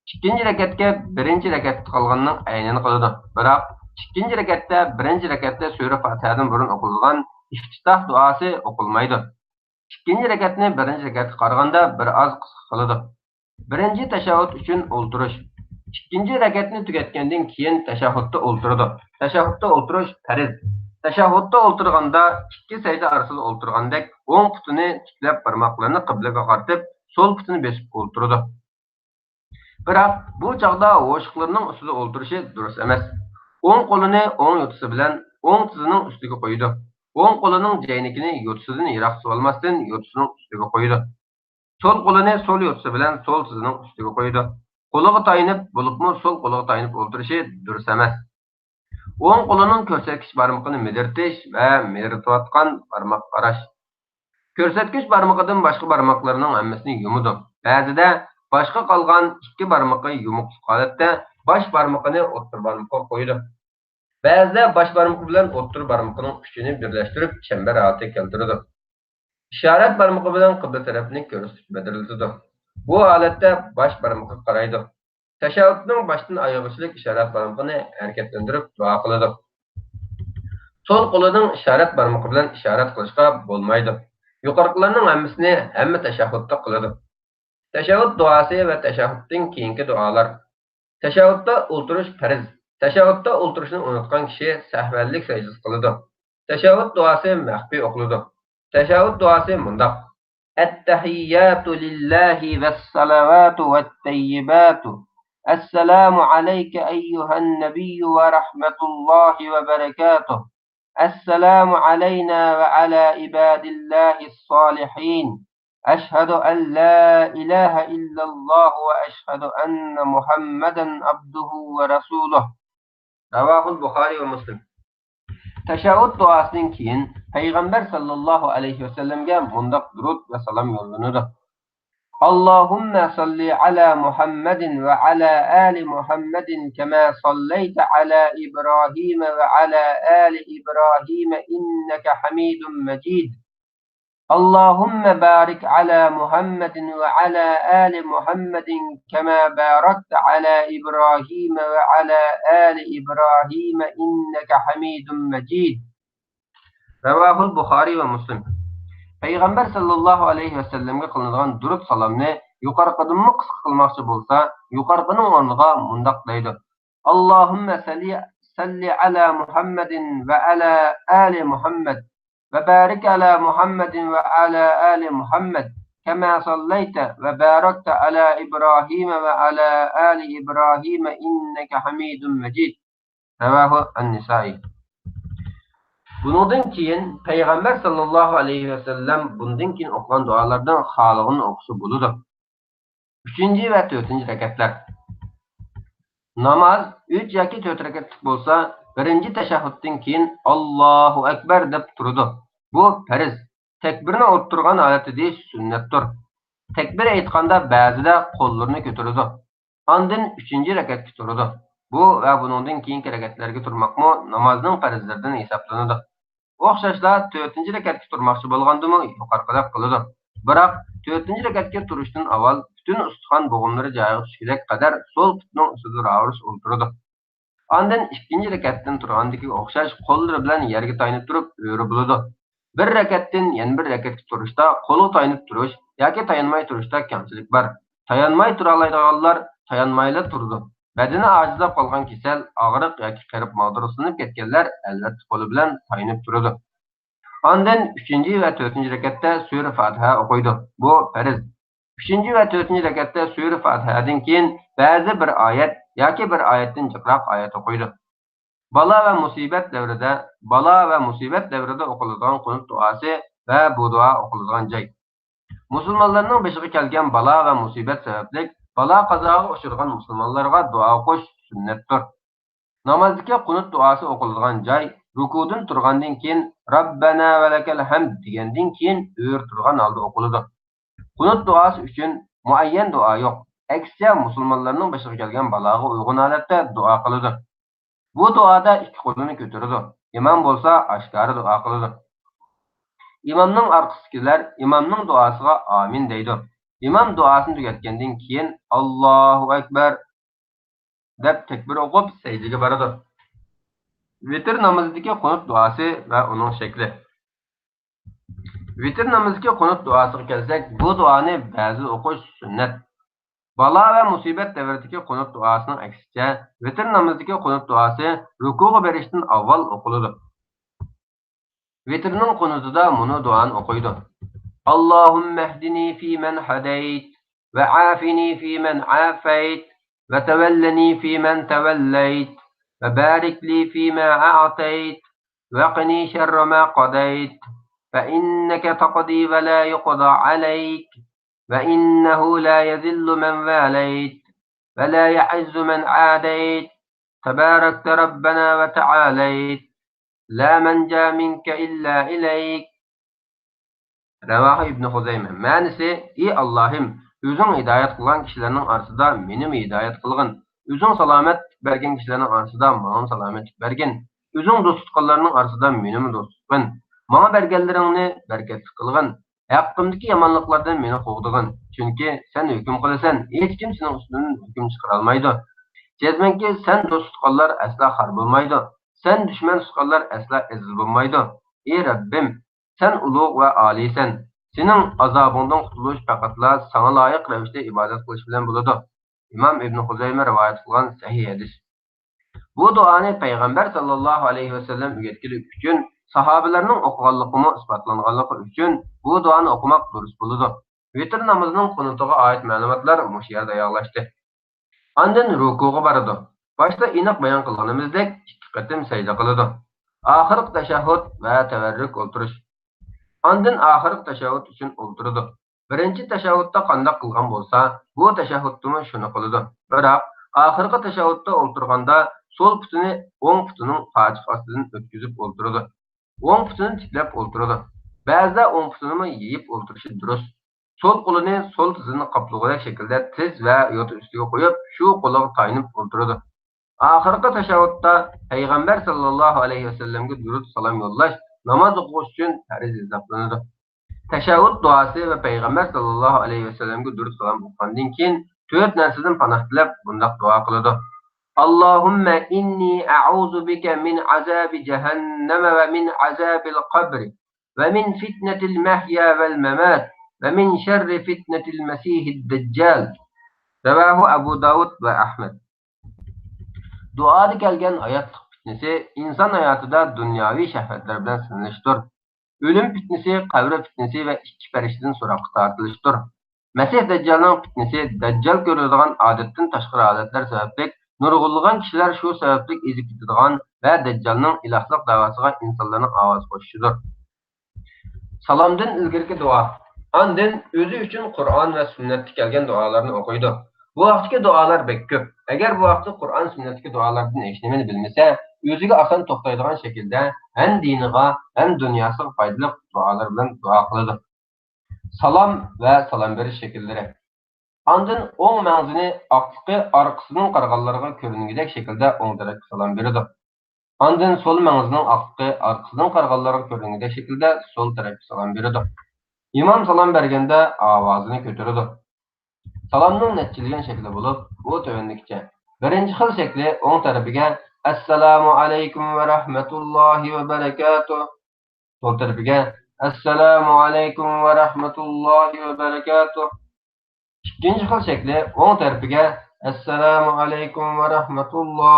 ئىككىنچى رەكەتكە بىرىنچى رەكەتتە قىلغاننىڭ ئەينىنى قىلىدۇ. بىراق ئىككىنچى رەكەتتە بىرىنچى رەكەتتە سۈرە فاتىھەدىن بۇرۇن ئوقۇلىدىغان ئىفتىتاھ دۇئاسى ئوقۇلمايدۇ. ئىككىنچى رەكەتنى بىرىنچى رەكەتكە قارىغاندا بىر ئاز قىسقا قىلىدۇ. بىرىنچى تەشەھھۇد ئۈچۈن ئولتۇرۇش. ئىككىنچى رەكەتنى تۈگەتكەندىن كېيىن تەشەھھۇدتا ئولتۇرىدۇ. تەشەھھۇدتا ئولتۇرۇش پەرز. تەشەھھۇدتا ئولتۇرغاندا ئىككى سەجدە ئارىسىدا ئولتۇرغاندەك ئوڭ پۇتىنى تىكلەپ بارماقلىرىنى قىبلىگە قارىتىپ، سول پۇتىنى بېسىپ ئولتۇرىدۇ. بىراق بۇ چاغدا ھوشۇقلىرىنىڭ ئۈستىدە ئولتۇرۇشى دۇرۇس ئەمەس. ئوڭ قولىنى ئوڭ يوتىسى بىلەن ئوڭ تىزىنىڭ ئۈستىگە قويىدۇ. ئوڭ قولىنىڭ جەينىكىنى يوتىسىدىن يىراق تۇتۇۋالماستىن يوتىسىنىڭ ئۈستىگە قويىدۇ. سول قولىنى سول يوتىسى بىلەن سول تىزىنىڭ ئۈستىگە قويىدۇ. قولىغا تايىنىپ، بولۇپمۇ سول قولىغا تايىنىپ ئولتۇرۇشى دۇرۇس ئەمەس. ئوڭ قولىنىڭ كۆرسەتكۈچ بارمىقىنى مىدىرىتىش ۋە مىدىرىتىۋاتقان بارماققا قاراش. كۆرسەتكۈچ بارمىقىدىن باشقا بارماقلىرىنىڭ ھەممىسىنى يۇمىدۇ. بەزىدە باشقا قالغان ئىككى بارمىقى يۇمۇقلۇق ھالەتتە باش بارمىقىنى ئوتتۇرا بارمىقىغا قويىدۇ. بەزىدە باش بارمىقى بىلەن ئوتتۇرا بارمىقىنىڭ ئۇچىنى بىرلەشتۈرۈپ چەمبەر ھالىتىگە كەلتۈرىدۇ. ئىشارەت بارمىقى بىلەن قىبلە تەرەپنى كۆرسىتىپ مىدىرلىتىدۇ. بۇ ھالەتتە باش بارمىقىغا قارايدۇ. تەشەھھۇدنىڭ باشتىن ئايىغىچىلىك ئىشارەت بارمىقىنى ھەرىكەتلەندۈرۈپ دۇئا قىلىدۇ. سول قولىنىڭ ئىشارەت بارمىقى بىلەن ئىشارەت قىلىشقا بولمايدۇ. يۇقىرىقىلارنىڭ ھەممىسىنى ھەممە تەشەھھۇدتا قىلىدۇ. تەشەھھۇد دۇئاسى ۋە تەشەھھۇدتىن كېيىنكى دۇئالار. تەشەھھۇدتا ئولتۇرۇش پەرز. تەشەھھۇدتا ئولتۇرۇشنى ئۇنتۇغان كىشى سەھۋەنلىك سەجدىسى قىلىدۇ. تەشەھھۇد دۇئاسى مەخپىي ئوقۇلىدۇ. تەشەھھۇد دۇئاسى مۇنداق: التحيات لله والصلوات والطيبات. السلام عليك أيها النبي ورحمة الله وبركاته. السلام علينا وعلى عباد الله الصالحين. أشهد أن لا إله إلا الله وأشهد أن محمدا عبده ورسوله. رواه البخاري ومسلم. تەشەھھۇد دۇئاسىدىن كېيىن پەيغەمبەر ساللاللاھۇ ئەلەيھى ۋەسەللەمگە مۇنداق دۇرۇت ۋە سالام يوللىنىدۇ. اللهم صل على محمد وعلى آل محمد كما صليت على إبراهيم وعلى آل إبراهيم إنك حميد مجيد. اللهم بارك على محمد وعلى آل محمد كما باركت على إبراهيم وعلى آل إبراهيم إنك حميد مجيد. رەۋاھۇل بۇخارى ۋە مۇسلىم. پەيغەمبەر ساللاللاھۇ ئەلەيھى ۋەسەللەمگە قىلىنىدىغان دۇرۇت سالامنى يۇقىرىقىدىنمۇ قىسقا قىلماقچى بولسا، يۇقىرىقىنىڭ ئورنىغا مۇنداق دەيدۇ: اللهم صل، صل على محمد وعلى آل محمد وبارك على محمد وعلى آل محمد كما صليت وباركت على إبراهيم وعلى آل إبراهيم إنك حميد مجيد. رەۋاھۇ ئەن-نىسائى. بۇنىڭدىن كېيىن پەيغەمبەر ساللاللاھۇ ئەلەيھى ۋەسەللەم بۇندىن كېيىن ئوقۇغان دۇئالاردىن خالىغىنىنى ئوقۇشى بولىدۇ. ئۈچىنچى ۋە تۆتىنچى رەكەتلەر. ناماز ئۈچ ياكى تۆت رەكەتلىك بولسا، بىرىنچى تەشەھھۇدتىن كېيىن «ئاللاھۇ ئەكبەر» دەپ تۇرىدۇ. بۇ پەرز. تەكبىرنى ئولتۇرغان ھالەتتە دېيىش سۈننەتتۇر. تەكبىر ئېيتقاندا بەزىدە قوللىرىنى كۆتۈرىدۇ. ئاندىن ئۈچىنچى رەكەتكە تۇرىدۇ. بۇ ۋە بۇنىڭدىن كېيىنكى رەكەتلەرگە تۇرماقمۇ نامازنىڭ پەرزلىرىدىن ھېسابلىنىدۇ. ئوخشاشلا، تۆتىنچى رەكەتكە تۇرماقچى بولغاندىمۇ يۇقىرىقىدەك قىلىدۇ. بىراق، تۆتىنچى رەكەتكە تۇرۇشتىن ئاۋۋال پۈتۈن ئۇستىخان بوغۇملىرى جايىغا چۈشكۈدەك قەدەر سول پۇتىنىڭ ئۈستىدە راۋۇرۇس ئولتۇرىدۇ. ئاندىن ئىككىنچى رەكەتتىن تۇرغاندىكىگە ئوخشاش قوللىرى بىلەن يەرگە تايىنىپ تۇرۇپ ئۆرە بولىدۇ. بىر رەكەتتىن يەنە بىر رەكەتكە تۇرۇشتا قولغا تايىنىپ تۇرۇش ياكى تايانماي تۇرۇشتا كەمچىلىك بار. تايانماي تۇرالايدىغانلار تايانمايلا تۇرىدۇ. بەدىنى ئاجىزلاپ قالغان كېسەل، ئاغرىق ياكى قېرىپ ماغدۇرسىنىپ كەتكەنلەر ئەلۋەتتە قولى بىلەن تايىنىپ تۇرىدۇ. ئاندىن ئۈچىنچى ۋە تۆتىنچى رەكەتتە سۈرە فاتىھە ئوقۇيدۇ. بۇ پەرز. ئۈچىنچى ۋە تۆتىنچى رەكەتتە سۈرە فاتىھەدىن كېيىن بەزى بىر ئايەت ياكى بىر ئايەتتىن جىقراق ئايەت ئوقۇيدۇ. بالا ۋە مۇسىبەت دەۋرىدە، بالا ۋە مۇسىبەت دەۋرىدە ئوقۇلىدىغان قۇنۇت دۇئاسى ۋە بۇ دۇئا ئوقۇلىدىغان جاي. مۇسۇلمانلارنىڭ بېشىغا كەلگەن بالا ۋە مۇسىبەت سەۋەبلىك بالا-قازاغا ئۇچرىغان مۇسۇلمانلارغا دۇئا ئوقۇش سۈننەتتۇر. نامازدىكى قۇنۇت دۇئاسى ئوقۇلىدىغان جاي، رۇكۇدىن تۇرغاندىن كېيىن «رەببەنا ۋە لەكەل ھەمد» دېگەندىن كېيىن ئۆرە تۇرغان ھالدا ئوقۇلىدۇ. قۇنۇت دۇئاسى ئۈچۈن مۇئەييەن دۇئا يوق. ئەكسىچە، مۇسۇلمانلارنىڭ بېشىغا كەلگەن بالاغا ئۇيغۇن ھالەتتە دۇئا قىلىدۇ. بۇ دۇئادا ئىككى قولىنى كۆتۈرىدۇ. ئىمام بولسا ئاشكارا دۇئا قىلىدۇ. ئىمامنىڭ ئارقىسىدىكىلەر ئىمامنىڭ دۇئاسىغا «ئامىن» دەيدۇ. ئىمام دۇئاسىنى تۈگەتكەندىن كېيىن «ئاللاھۇ ئەكبەر» دەپ تەكبىر ئوقۇپ سەجدىگە بارىدۇ. ۋىتىر نامىزىدىكى قۇنۇت دۇئاسى ۋە ئۇنىڭ شەكلى. ۋىتىر نامىزىدىكى قۇنۇت دۇئاسىغا كەلسەك، بۇ دۇئانى بەزىدە ئوقۇش سۈننەت. بالا ۋە مۇسىبەت دەۋرىدىكى قۇنۇت دۇئاسىنىڭ ئەكسىچە، ۋىتىر نامىزىدىكى قۇنۇت دۇئاسى رۇكۇغا بېرىشتىن ئاۋۋال ئوقۇلىدۇ. ۋىتىرنىڭ قۇنۇتىدا مۇنۇ دۇئانى ئوقۇيدۇ: اللهم اهدني فيمن هديت، وعافني فيمن عافيت، وتولني فيمن توليت، وبارك لي فيما أعطيت، وقني شر ما قضيت، فإنك تقضي ولا يقضى عليك، وإنه لا يذل من واليت، ولا يعز من عاديت، تباركت ربنا وتعاليت، لا ملجأ منك إلا إليك. رەۋاھۇ ئىبنى خۇزەيمە. مەنىسى: ئى ئاللاھىم، ئۆزۈڭ ھىدايەت قىلغان كىشىلەرنىڭ ئارىسىدا مېنىمۇ ھىدايەت قىلغىن. ئۆزۈڭ سالامەتلىك بەرگەن كىشىلەرنىڭ ئارىسىدا ماڭىمۇ سالامەتلىك بەرگىن. ئۆزۈڭ دوست تۇتقانلارنىڭ ئارىسىدا مېنىمۇ دوست تۇتقىن. ماڭا بەرگەنلىرىڭنى بەرىكەتلىك قىلغىن. ھەققىمدىكى يامانلىقلاردىن مېنى قوغدىغىن. چۈنكى سەن ھۆكۈم قىلىسەن، ھېچكىم سېنىڭ ئۈستۈڭدىن ھۆكۈم چىقىرالمايدۇ. جەزمەنكى، سەن دوست تۇتقانلار ئەسلا خار بولمايدۇ. سەن دۈشمەن تۇتقانلار ئەسلا ئەزىز بولمايدۇ. ئى رەببىم، سەن ئۇلۇغ ۋە ئالىيسەن. سېنىڭ ئازابىڭدىن قۇتۇلۇش پەقەتلا ساڭا لايىق رەۋىشتە ئىبادەت قىلىش بىلەن بولىدۇ. ئىمام ئىبن خۇزەيمە رىۋايەت قىلغان سەھىھ ھەدىس. بۇ دۇئانى پەيغەمبەر ساللاللاھۇ ئەلەيھى ۋەسەللەم ئۆگەتكىنى ئۈچۈن ساھابىلەرنىڭ ئوقۇغانلىقىمۇ ئىسپاتلانغانلىقى ئۈچۈن بۇ دۇئانى ئوقۇماق دۇرۇس بولىدۇ. ۋىتىر نامىزىنىڭ قۇنۇتىغا ئائىت مەلۇماتلار مۇشۇ يەردە ئاياغلاشتى. ئاندىن رۇكۇغا بارىدۇ. باشتا ئېنىق بايان قىلغىنىمىزدەك ئىككى قېتىم سەجدە قىلىدۇ. ئاخىرقى تەشەھھۇد ۋە تەۋەررۈك ئولتۇرۇش. ئاندىن ئاخىرقى تەشەھھۇد ئۈچۈن ئولتۇرىدۇ. بىرىنچى تەشەھھۇدتا قانداق قىلغان بولسا، بۇ تەشەھھۇدتىمۇ شۇنى قىلىدۇ. بىراق، ئاخىرقى تەشەھھۇدتا ئولتۇرغاندا سول پۇتىنى ئوڭ پۇتىنىڭ پاچىقى ئاستىدىن ئۆتكۈزۈپ ئولتۇرىدۇ. ئوڭ پۇتىنى تىكلەپ ئولتۇرىدۇ. بەزىدە ئوڭ پۇتىنىمۇ يېيىپ ئولتۇرۇشى دۇرۇس. سول قولىنى سول تىزىنى قاپلىغۇدەك شەكىلدە تىز ۋە يوتا ئۈستىگە قويۇپ، شۇ قولىغا تايىنىپ ئولتۇرىدۇ. ئاخىرقى تەشەھھۇدتا پەيغەمبەر ساللاللاھۇ ئەلەيھى ۋەسەللەمگە دۇرۇت سالام يوللاش ناماز ئوقۇغۇچى ئۈچۈن پەرز ھېسابلىنىدۇ. تەشەھھۇد دۇئاسى ۋە پەيغەمبەر ساللاللاھۇ ئەلەيھى ۋەسەللەمگە دۇرۇت سالام ئوقۇغاندىن كېيىن تۆت نەرسىدىن پاناھ تىلەپ بۇنداق دۇئا قىلىدۇ: اللهم إني أعوذ بك من عذاب جهنم ومن عذاب القبر ومن فتنة المحيا والممات ومن شر فتنة المسيح الدجال. رواه أبو داود وأحمد. دۇئادا كەلگەن ھاياتلىق پىتنىسى ئىنسان ھاياتىدا دۇنياۋى شەھۋەتلەر بىلەن سىنىلىشتۇر. ئۆلۈم پىتنىسى، قەبرە پىتنىسى ۋە ئىككى پەرىشتىدىن سوراققا تارتىلىشتۇر. مەسىھ دەججالنىڭ پىتنىسى، دەججال كۆرۈلىدىغان ئادەتتىن تاشقىرى ھالەتلەر سەۋەبلىك نۇرغۇنلىغان كىشىلەر شۇ سەۋەبلىك ئېزىپ كېتىدىغان ۋە دەججالنىڭ ئىلاھلىق دەۋاسىغا ئىنسانلارنىڭ ئاۋاز قوشۇشىدۇر. سالامدىن ئىلگىرىكى دۇئا. ئاندىن ئۆزى ئۈچۈن قۇرئان ۋە سۈننەتتە كەلگەن دۇئالارنى ئوقۇيدۇ. بۇ ھەقتىكى دۇئالار بەك كۆپ. ئەگەر بۇ ھەقتە قۇرئان سۈننەتتىكى دۇئالاردىن ھېچنېمىنى بىلمىسە، ئۆزىگە ئاسان توختايدىغان شەكىلدە ھەم دىنىغا، ھەم دۇنياسىغا پايدىلىق دۇئالار بىلەن دۇئا قىلىدۇ. سالام ۋە سالام بېرىش شەكىللىرى. ئاندىن ئوڭ مەڭزىنى ئاقلىقى ئارقىسىدىن قارىغانلارغا كۆرۈنگۈدەك شەكىلدە ئوڭ تەرەپكە سالام بېرىدۇ. ئاندىن سول مەڭزىنىڭ ئاقلىقى ئارقىسىدىن قارىغانلارغا كۆرۈنگۈدەك شەكىلدە سول تەرەپكە سالام بېرىدۇ. ئىمام سالام بەرگەندە ئاۋازىنى كۆتۈرىدۇ. سالامنىڭ نەچچىلىگەن شەكلى بولۇپ، بۇ تۆۋەندىكىچە. بىرىنچى خىل شەكلى ئوڭ تەرىپىگە ئەسسالامۇ ئەلەيكۇم ۋە رەھمەتۇللاھى ۋە بەرەكاتۇھ. سول تەرىپىگە ئەسسالامۇ ئەلەيكۇم ۋە رەھمەتۇللاھى ۋە بەرەكاتۇھ. ئىككىنچى خىل شەكلى ئوڭ تەرىپىگە ئەسسالامۇ ئەلەيكۇم ۋە رەھمەتۇللا.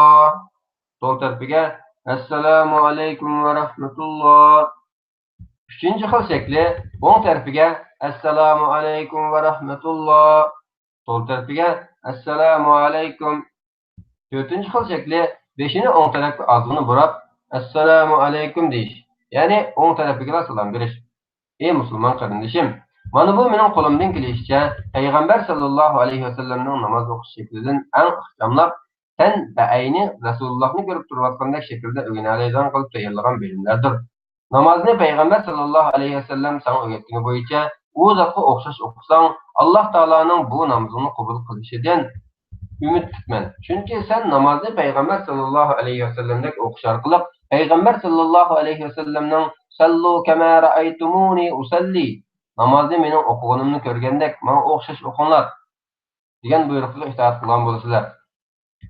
سول تەرىپىگە ئەسسالامۇ ئەلەيكۇم ۋە رەھمەتۇللا. ئۈچىنچى خىل شەكلى ئوڭ تەرىپىگە ئەسسالامۇ ئەلەيكۇم ۋە رەھمەتۇللا. سول تەرىپىگە ئەسسالامۇ ئەلەيكۇم. تۆتىنچى خىل شەكلى بېشىنى ئوڭ تەرەپكە ئازغىنە بۇراپ، ئەسسالامۇ ئەلەيكۇم دېيىش، يەنى ئوڭ تەرەپكىلا سالام بېرىش. ئى مۇسۇلمان قېرىندىشىم، مانا بۇ مېنىڭ قولۇمدىن كېلىشىچە پەيغەمبەر ساللاللاھۇ ئەلەيھى ۋەسەللەمنىڭ ناماز ئوقۇش شەكلىدىن ئەڭ ئىخچاملاپ، سەن بەئەينى رەسۇلۇللاھنى كۆرۈپ تۇرۇۋاتقاندەك شەكىلدە ئۆگىنەلەيدىغان قىلىپ تەييارلىغان بىلىملەردۇر. نامازنى پەيغەمبەر ساللاللاھۇ ئەلەيھى ۋەسەللەم ساڭا ئۆگەتكىنى بويىچە ئۇ زاتقا ئوخشاش ئوقۇساڭ، ئاللاھ تائالانىڭ بۇ نامىزىڭنى قوبۇل قىلىشىدىن ئۈمىدلىكمەن. چۈنكى سەن نامازنى پەيغەمبەر ساللاللاھۇ ئەلەيھى ۋەسەللەمدەك ئوقۇش ئارقىلىق پەيغەمبەر ساللاللاھۇ ئەلەيھى ۋەسەللەمنىڭ سەللۇ كەما رەئەيتۇمۇنى ئۇسەللى، نامازنى مېنىڭ ئوقۇغىنىمنى كۆرگەندەك ماڭا ئوخشاش ئوقۇڭلار دېگەن بۇيرۇقىغا ئىتائەت قىلغان بولىسىلەر.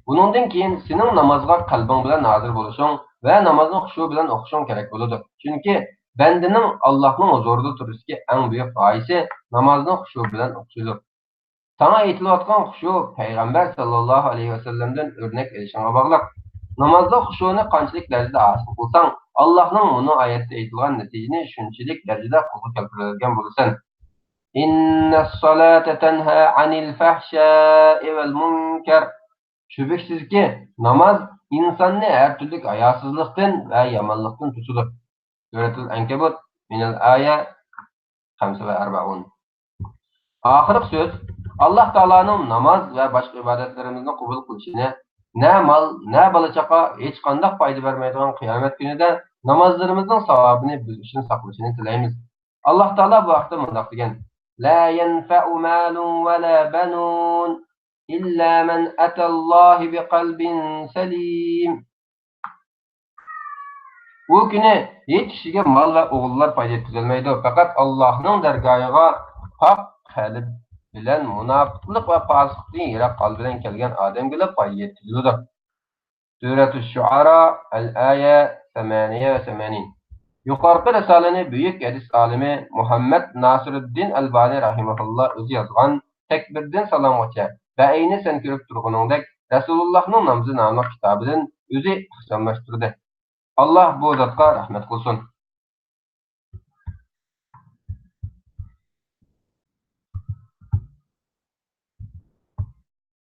بۇنىڭدىن كېيىن سېنىڭ نامازغا قەلبىڭ بىلەن ھازىر بولۇشۇڭ ۋە نامازنى خۇشۇ بىلەن ئوقۇشۇڭ كېرەك بولىدۇ. چۈنكى بەندىنىڭ ئاللاھنىڭ ھۇزۇرىدا تۇرۇشتىكى ئەڭ بۈيۈك غايىسى نامازنى خۇشۇ بىلەن ئوقۇشىدۇر. ساڭا ئېيتىلىۋاتقان خۇشۇ پەيغەمبەر ساللاللاھۇ ئەلەيھى ۋەسەللەمدىن ئۆرنەك ئېلىشىڭغا باغلىق. نامازدا خۇشۇنى قانچىلىك دەرىجىدە ھاسىل قىلساڭ، ئاللاھنىڭ مۇنۇ ئايەتتە ئېيتىلغان نەتىجىنى شۇنچىلىك دەرىجىدە قولغا كەلتۈرەلىگەن بولىسەن. إن الصلاة تنهى عن الفحشاء والمنكر. شۈبھىسىزكى، ناماز ئىنساننى ھەر تۈرلۈك ھاياسىزلىقتىن ۋە يامانلىقتىن توسىدۇ. سۈرەتۇل ئەنكەبۇت، مىنەل ئايە خەمسە ۋە ئەربەئۇن. ئاخىرقى سۆز، ئاللاھ تائالانىڭ ناماز ۋە باشقا ئىبادەتلىرىمىزنى قوبۇل قىلىشىنى، نە مال، نە بالا-چاقا ھېچقانداق پايدا بەرمەيدىغان قىيامەت كۈنىدە نامازلىرىمىزنىڭ ساۋابىنى بىز ئۈچۈن ساقلىشىنى تىلەيمىز. ئاللاھ تائالا بۇ ھەقتە مۇنداق دېگەن: لا ينفع مال ولا بنون إلا من أتى الله بقلب سليم. ئۇ كۈنى ھېچ كىشىگە مال ۋە ئوغۇللار پايدا يەتكۈزەلمەيدۇ، پەقەت ئاللاھنىڭ دەرگاھىغا پاك قەلب بىلەن، مۇناپىقلىق ۋە پاسىقلىقتىن يىراق قەلب بىلەن كەلگەن ئادەمگىلا پايدا يەتكۈزۈلىدۇ. سۈرەتۇش شۇئارا، ئەل ئايە، سەمانىيە ۋە سەمانىين. يۇقىرىقى رىسالىنى بۈيۈك ھەدىس ئالىمى مۇھەممەد ناسىرۇددىن ئەلبانى رەھىمەھۇللا ئۆزى يازغان تەكبىردىن سالامغىچە بەئەينى سەن كۆرۈپ تۇرغىنىڭدەك رەسۇلۇللاھنىڭ نامىزى ناملىق كىتابىدىن ئۆزى ئىخچاملاشتۇردى. ئاللاھ بۇ زاتقا رەھمەت قىلسۇن.